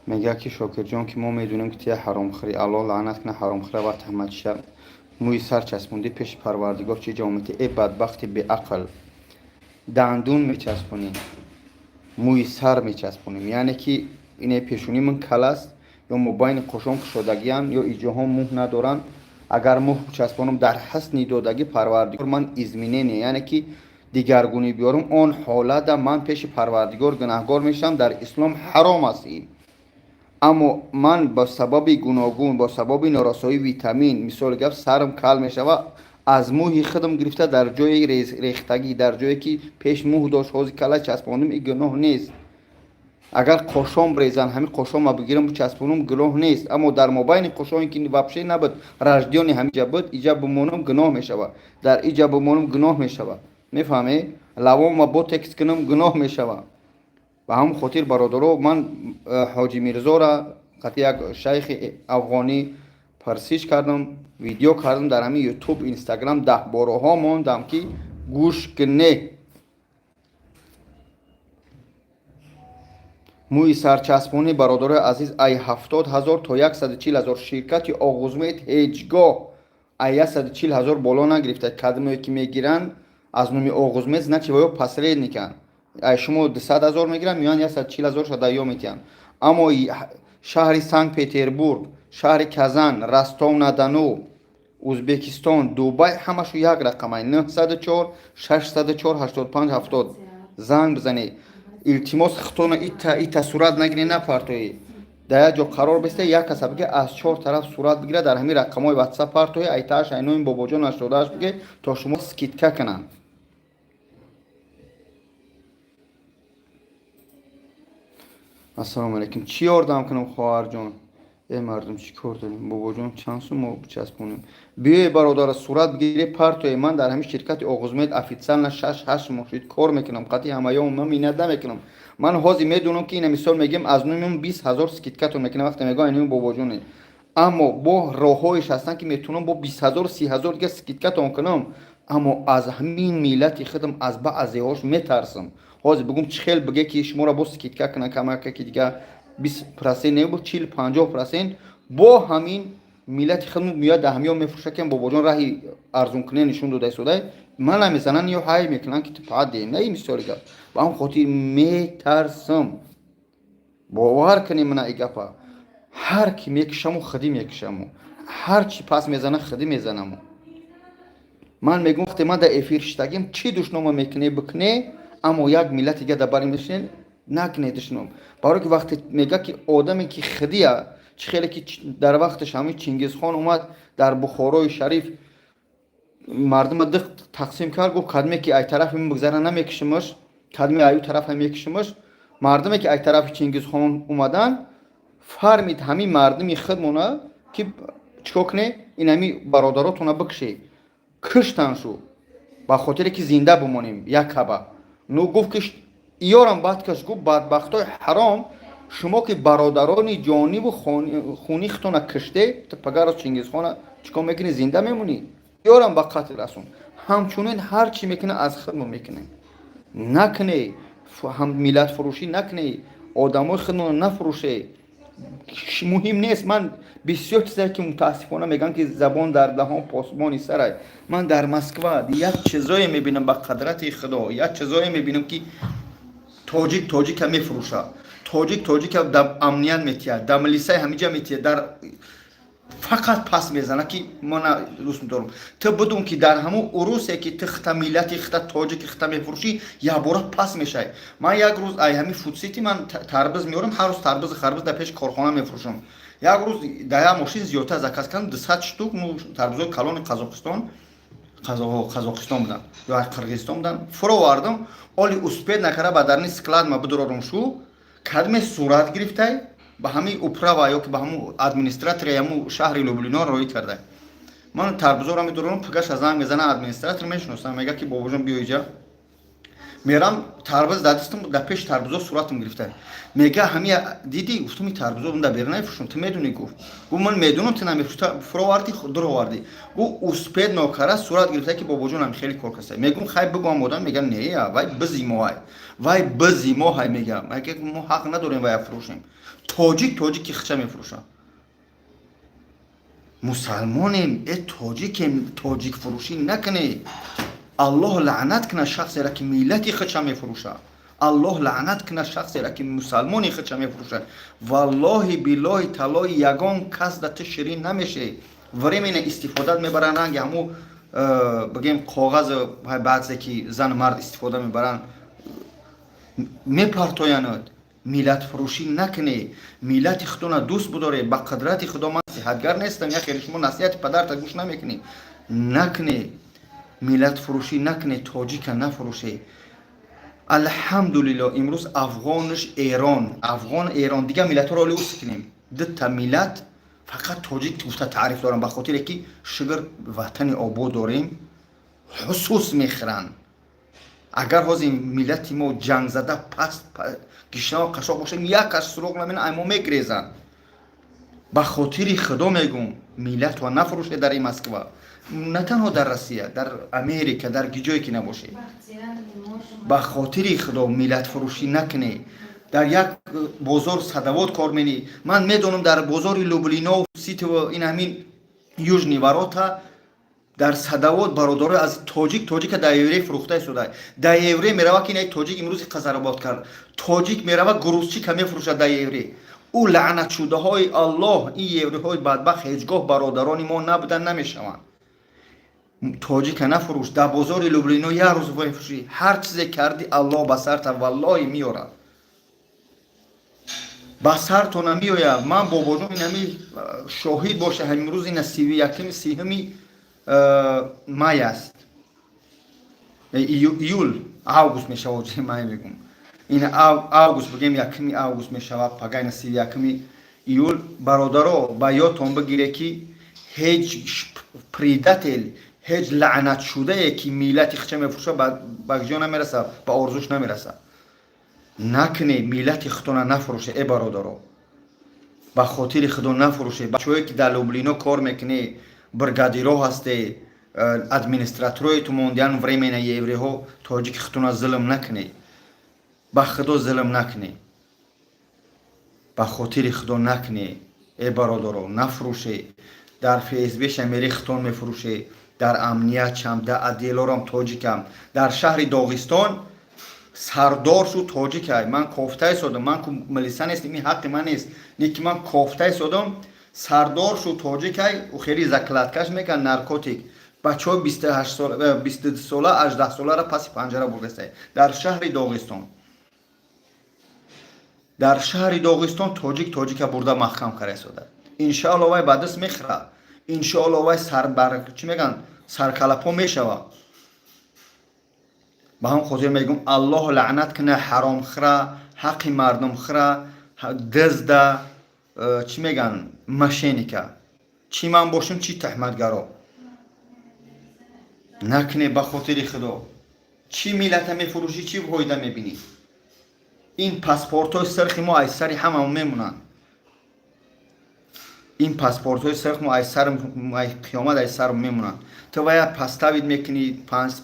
[SPEAKER 1] Мегӯяд ки Шокирҷон, ки мо медонем, ки тия ҳаромхӯрӣ, Аллоҳ лаънат кунад ҳаромхӯра ва таҳматша, мӯи сар часпондӣ, пеши Парвардигор чӣ ҷавоб медиҳӣ? Э бадбахти беақл, дандун мечаспонӣ, мӯи сар мечаспонем, яъне ки ине пешонии ман кал аст ё мобайни қошон кушодагиам ё иҷоҳо мӯҳ надоранд. Агар мӯҳ часпонам, дар ҳасни додагӣ Парвардигор ман изменение, яъне ки дигаргунӣ биёрам, он ҳолата ман пеши Парвардигор гунаҳгор мешавам. Дар ислом ҳаром аст ин. Аммо ман ба сабаби гуногун, бо сабаби норасоии витамин, мисоли гап, сарам кал мешава, аз мӯҳи худам гирифта дар ҷои рехтагӣ, дар ҷое ки пеш мӯҳ дошт, ҳозир кала часпондум, ин гуноҳ нест. Агар қошон брезан, ҳамин қошонма бигирам часпонум, гуноҳ нест. Аммо дар мобайни қошоне ки вообще набуд, рождённый ҳамиҷа буд, иҷа бимонам, гуноҳ мешава, дар иҷа бимонам, гуноҳ мешава. Мефаҳмед? Лавома ботекс кунам, гуноҳ мешава. Ба ҳамон хотир, бародаро, ман Ҳоҷи Мирзора қатъи як шайхи афғонӣ парсиш кардам, видео кардам, дар ҳамин Ютуб, Инстаграм даҳбораҳо мондам, ки гӯш куне. Мӯи сарчаспонӣ, бародарои азиз, ай 70 000 то 140 000. Ширкати Оғузмед ҳеҷ гоҳ ай 140 000 боло нагирифта. Кадмое ки мегиранд аз номи Оғузмед, значит ва ё посредниканд. Ай шумо 200 000 мегиранд, меоянд 140 000 шада ё метиҳанд. Аммо шаҳри Санкт Петербург, шаҳри Казан, Ростов на Дону, Узбекистон, Дубай ҳамашу як рақамай: 904 604 85 70. Занг бизанед, илтимос. Хитона ита ита сурат нагирӣ, напартоӣ, дар як ҷо қарор беста, як каса биге, аз чор тараф сурат бигира, дар ҳамин рақамҳои ватсап партоӣ, айтааш айнои Бобоҷон 88 биге, то шумо скидка кунанд. Ассалому алайкум, чӣ ёрдам кунам, хоҳарҷон? Э мардум, чӣ кор дорем? Бобоҷон, чанд сум мо бичаспонем? Биёе, бародара, сурат бигире, партоe. Ман дар ҳамин ширкати Оғузмед официально 6-8 моҳ шуд кор мекунам. Қатъи ҳамаён ман миннат намекунам. Ман ҳозир медонам, ки ина мисол мегӯем, аз номи 20 000 скидкатон мекунам, вақте мегӯям айноми Бобоҷоне. Аммо бо роҳҳоеш ҳастанд, ки метавонам бо 20 000, 30 000 дига скидкатон кунам. Аммо аз ҳамин миллати худам, аз баъзеҳош метарсам. Ҳозир бигум, чӣ хел биге, ки шуморо бо скидка кунам, камака, ки дига 20% не буд, 40-50% бо ҳамин миллати худм меояд, дар ҳамиё мефурӯша, ки бобоҷон раҳи арзонкунӣ нишон дода истодай. Мана мезананд ё ҳай мекунанд, ки ту паде на ин мисоли гап. Ба ҳам хотир метарсам. Бовар кунем мана и гапа: ҳар ки мекушаму, худӣ мекушаму, ҳар чи пас мезана, худӣ мезанаму. Ман мегум, вақте ман дар эфир шиштагим, чӣ душнома мекунӣ, бикунӣ, аммо як миллати дига дар бари мешинед, накунед душном. Барое ки вақте мега, ки одаме ки худия, чӣ хеле ки дар вақташ ҳамин Чингизхон омад, дар Бухорои Шариф мардума дих тақсим кард, гуфт: «Кадме ки ай тарафи ман бигзара, намекушимаш, кадме аю тарафа, мекушимаш». Мардуме ки ай тарафи Чингизхон омаданд, фармид ҳамин мардуми худмона, ки чикор куне, ин ҳами бародаротона бикше. Киштан шу ба хотире ки зинда бимонем. Як хаба ну гуфт, ки иёрам бад каш. Гуфт: «Бадбахтои ҳаром, шумо ки бародарони ҷониву хуни худтона киште, пагаро Чингизхона чикор мекунӣ, зинда мемонӣ?» Ёрам ба қатл расон. Ҳамчунин ҳар чӣ мекунӣ, аз худмо мекунем. Накунӣ миллатфурӯшӣ, накунӣ, одамои худмона нафурӯше. Муҳим нест. Ман бисёр чизае ки мутаассифона мегӯям, ки забон дар даҳон, посбони сарай. Ман дар Москва як чизое мебинам, ба қадрати Худо, як чизое мебинам, ки тоҷик тоҷика мефурӯшад, тоҷик тоҷика дар амният метиҳад, дар милисаи ҳамиҷа метиҳад, дар фақат пас мезана, ки мана дӯст медорам. Ту бидун, ки дар ҳамун урусе ки ту хита, миллати хита, тоҷики хита мефурӯшӣ, якбора пас мешавӣ. Ман як рӯз ай ҳами Фудсити ман тарбиз меорам, ҳар рӯз тарбизи харбиз дар пеши корхона мефурӯшам. Як рӯз дар як мошин зиёдтар заказ кардам, 200 штук, ну, тарбизои калони Қазоқистон, Қазоқистон буданд ё Қирғизистон буданд. Фуровардам, оли успеть накарда ба дарни склад ма бидурорам, шу кадме сурат гирифтай, ба ҳамин управа ё ки ба ҳамун администратори ҳамун шаҳри Люблино роӣ карда. Ман тарбузоро медурорам, пагаша занг мезана администратор, мешиносам, мега, ки бобоҷон, биё иҷа. Мерам, тарбуз дар дастам, дар пеши тарбузо суратам гирифта. Мега: «Ҳами дидӣ?» Гуфтам: «Тарбузо дар берун намефурӯшам, ту медонӣ». Гуфт: «Ман медонам, ту намефурӯши, фуровардӣ, дуровардӣ». Гуфт: «Успеть нокара, сурат гирифта, ки бобоҷон ҳам хеле кор каста». Мегум: «Хай, бигӯам одам». Мега: «Не, вай бизи мо ай, вай бизи мо ҳай». Мега: «Мо ҳақ надорем вая фурӯшем». Тоҷик тоҷики хича мефурӯшад. Мусалмонем, э, тоҷикем, тоҷикфурӯшӣ накунед. Аллоҳ лаънат кунад шахсеро, ки миллати худша мефурӯшад. Аллоҳ лаънат кунад шахсеро, ки мусалмони худша мефурӯшад. Валлоҳи, биллоҳи, таллоҳи, ягон кас да ту ширин намешӣ. Временно истифодат мебаранд, ранги ҳамун, бигем, коғази баъзе ки зану мард истифода мебаранд, мепартоянад. Миллатфурӯшӣ накунед, миллати худона дӯст бидоред. Ба қудрати Худо, ман насиҳатгар нестам, як хеле шумо насиҳати падарта гӯш намекунед. Накунед, миллатфурӯшӣ накунед, тоҷика нафурӯшед. Алҳамдулилло, имрӯз афғонш, Эрон, афғон, Эрон, дигар миллатҳоро оли ус кунем, дута миллат фақат тоҷик гуфта таъриф дорам, ба хотире ки шукр, ватани обод дорем, ҳусус мехӯранд. Агар ҳозир миллати мо ҷангзада, паст, гишнаво, қашоқ бошем, як кас суроғ намена, ай мо мегрезанд. Ба хотири Худо мегум, миллатро нафурӯшед. Дар ин Москва, на танҳо дар Россия, дар Америка, дар ҷое ки набошед, ба хотири Худо, миллатфурӯшӣ накунед. Дар як бозор садовод кор менӣ, ман медонам, дар бозори Люблино, Ситово, ин ҳамин Южный ворота, дар садовод бародарои аз тоҷик тоҷика дар еврей фурӯхта истода. Дар еврей мерава, ки ин тоҷик имрӯзи қазарабод кард. Тоҷик мерава, грузчика мефурӯшад дар еврей. Ӯ лаънатшудаҳои Аллоҳ, ин еврейҳои бадбахт ҳеҷ гоҳ бародарони мо набудан, намешаванд. Тоҷика нафурӯш. Дар бозори Люблино як рӯз мефурӯшӣ, ҳар чизе кардӣ, Аллоҳ ба сарта валлоҳи меорад, ба сартона меояд. Ман, бобоҷон, инами шоҳид боша, ҳамимрӯз ина 31-ми, 30-ми май аст, июл, август мешавад, май мегум, ин август, бигем, 1-ми август мешавад, пага ина 31-ми июл. Бародаро, ба ёдтон бигире, ки ҳеҷ предатель, ҳеҷ лаънатшудае, ки миллати хича мефурӯшад, ба ҷо намерасад, ба орзуш намерасад. Накунед, миллати худтона нафурӯше. Э бародаро, ба хотири Худо, нафурӯше. Бачаҳое, ки дар Люблино кор мекунед, бригадиро ҳасте. Администраторое ту мондиян времена евреҳо, тоҷики худтона зулм накунед, ба худо зулм накунед, ба хотири худо накунед. Э бародаро, нафурӯше. Дар ФСБша мери, худтон мефурӯше, дар амниятшам, дар отделорам тоҷикам. Дар шаҳри Доғистон сардор шу тоҷикай. Ман кофтаи содам, ман ку милиса нестим, ин ҳаққи ман нест, не ки ман кофтаи содам. Сардор шу тоҷикай, хеле закладкаш мекард наркотик. Бачаҳои 22 сола, 18 солара паси панҷара бурдастай дар шаҳри Доғистон. Дар шаҳри Доғистон тоҷик тоҷика бурда маҳкам карда истода. Иншоалло, вай ба даст мехӯрад, иншоалло, вай сарбар, чӣ мегӯянд, саркалапо мешавад. Ба ҳам хотир мегӯм: Аллоҳ лаънат куна ҳаромхӯра, ҳаққи мардумхӯра, дизда, чӣ мегӯянд, мошенника. Чӣ ман бошам, чӣ таҳматгаро, накне, ба хотири худо. Чӣ миллата мефурӯшӣ, чӣ фоида мебинӣ? Ин паспортҳои сирхи мо аз сари ҳамамо мемонанд. Ин паспортҳои сирх мо аз сар, қиёмат аз сар мемонанд. Ту вая поставить мекунӣ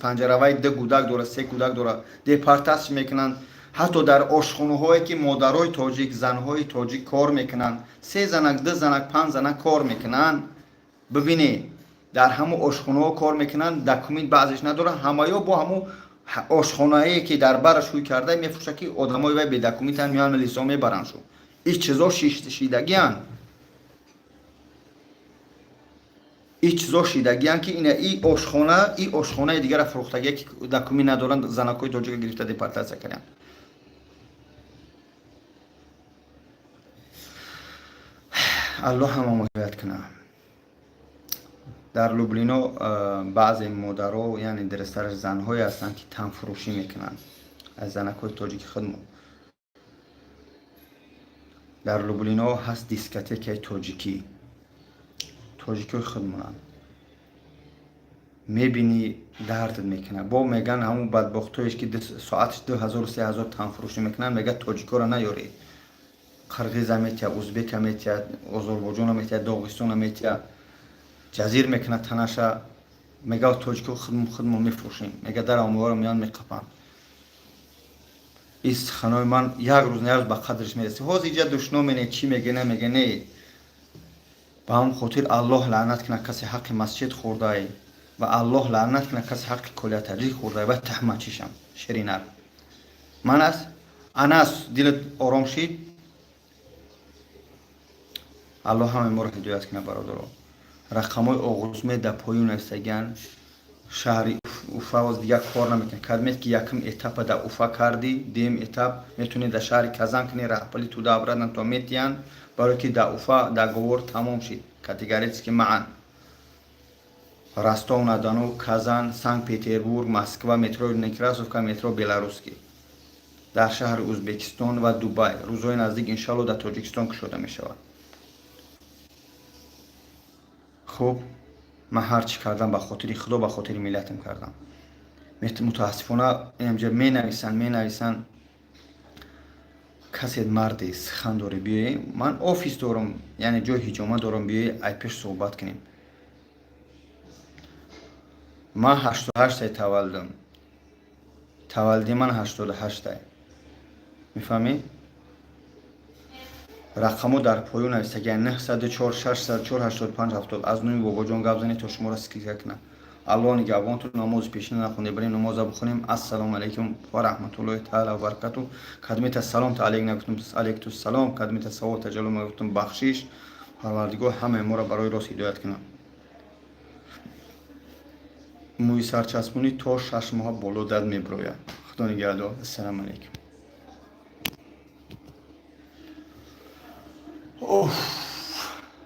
[SPEAKER 1] панҷаравай, ду кӯдак дора, се кӯдак дора, депортатсия мекунанд. Ҳатто дар ошхонаҳое ки модарои тоҷик, занҳои тоҷик кор мекунанд, се занак, ду занак, панҷ занак кор мекунанд, бибине, дар ҳамун ошхонаҳо кор мекунанд, документ баъзеш надоранд. Ҳамаё бо ҳамун ошхонае ки дар бараш ҳуй карда мефурӯшад, ки одамои вай бедокументан, меоянд, милисо мебаранд шу. Ин чизо шидагианд, ин чизо шидагианд, ки ина и ошхона, и ошхонаи дигара фурӯхтагия, ки документ надоранд, занакҳои тоҷика гирифта депортатсия карданд. Аллоҳ ҳама ҳидоят кунад. Дар Люблино баъзе модаро, яъне дурусттараш занҳое ҳастанд, ки танфурӯшӣ мекунанд аз занакҳои тоҷики худмо. Дар Люблино ҳаст дискотекаи тоҷикӣ, тоҷикиҳои худмонанд. Мебинӣ, дардат мекунад. Бо меган ҳамун бадбохтоеш, ки соатш 2000, 3000 танфурӯшӣ мекунанд, мега: «Тоҷикоро наёред». Қирғиза метия, узбека метия, Озорбойҷона метия, Доғистона метия, ҷазир мекунад танаша. Мега: «Тоҷико худмо мефурӯшем». Мега: «Дар омоваро меян, меқапанд». Ин суханои ман як рӯз на як рӯз ба қадриш мерасӣ. Ҳозир иҷа душно мене, чӣ меге, намеге, не. Ба ҳамн хотир Аллоҳ лаънат кунад касе ҳаққи масҷид хӯрдай ва Аллоҳ лаънат кунад касе ҳаққи колиятаҷик хӯрдай ва таҳмачишам ширинар ман аст. Анас, дилат ором шид. Аллоҳ ҳамаи моро ҳидоят кунад. Бародаро, рақамҳои оғузме дар поён нависагиянд. Шаҳри Уфа боз дигар кор намекунад. Кадмет ки якум этапа дар Уфа кардӣ, дуюм этап метавонӣ дар шаҳри Казан кунӣ. Раҳпали туда обратно то метиҳанд, барое ки дар Уфа договор тамом шид, категорически маъан. Ростов на Дону, Казан, Санкт Петербург, Москва, метро Некрасовка, метро Беларусский, дар шаҳри Узбекистон ва Дубай. Рӯзҳои наздик, иншалло, дар Тоҷикистон кушода мешавад. Хуб, ман ҳар чӣ кардам, ба хотири худо, ба хотири миллатам кардам. Мутаассифона, инҷа менависанд, менависанд: «Касе марде сухан дорӣ, биёе, ман офис дорам, яъне ҷои ҳиҷома дорам, биёе, ай пеш суҳбат кунем». Ман 88-тай таваллудам, таваллуди ман 88-тай, мефаҳмӣ? Рақамҳо дар поён нависагия: 904 604 85 70. Аз номи Бобоҷон гап занед, то шуморо скидка кунам. Аллоҳ нигаҳбонтон. Намози пешина нахонде, барем намоза бихонем. Ассалому алайкум ва раҳматуллоҳи таала ва баракату. Кадмета салом та алейк нагуфтум, алейкту салом. Кадмета савол таҷаллум нагуфтум, бахшиш. Парвардигор ҳамаи моро барои рост ҳидоят кунад. Мӯи сарчаспонӣ то 6 моҳа боло дад мебирояд. Худо нигаҳдор. Ассалому алайкум. Оф.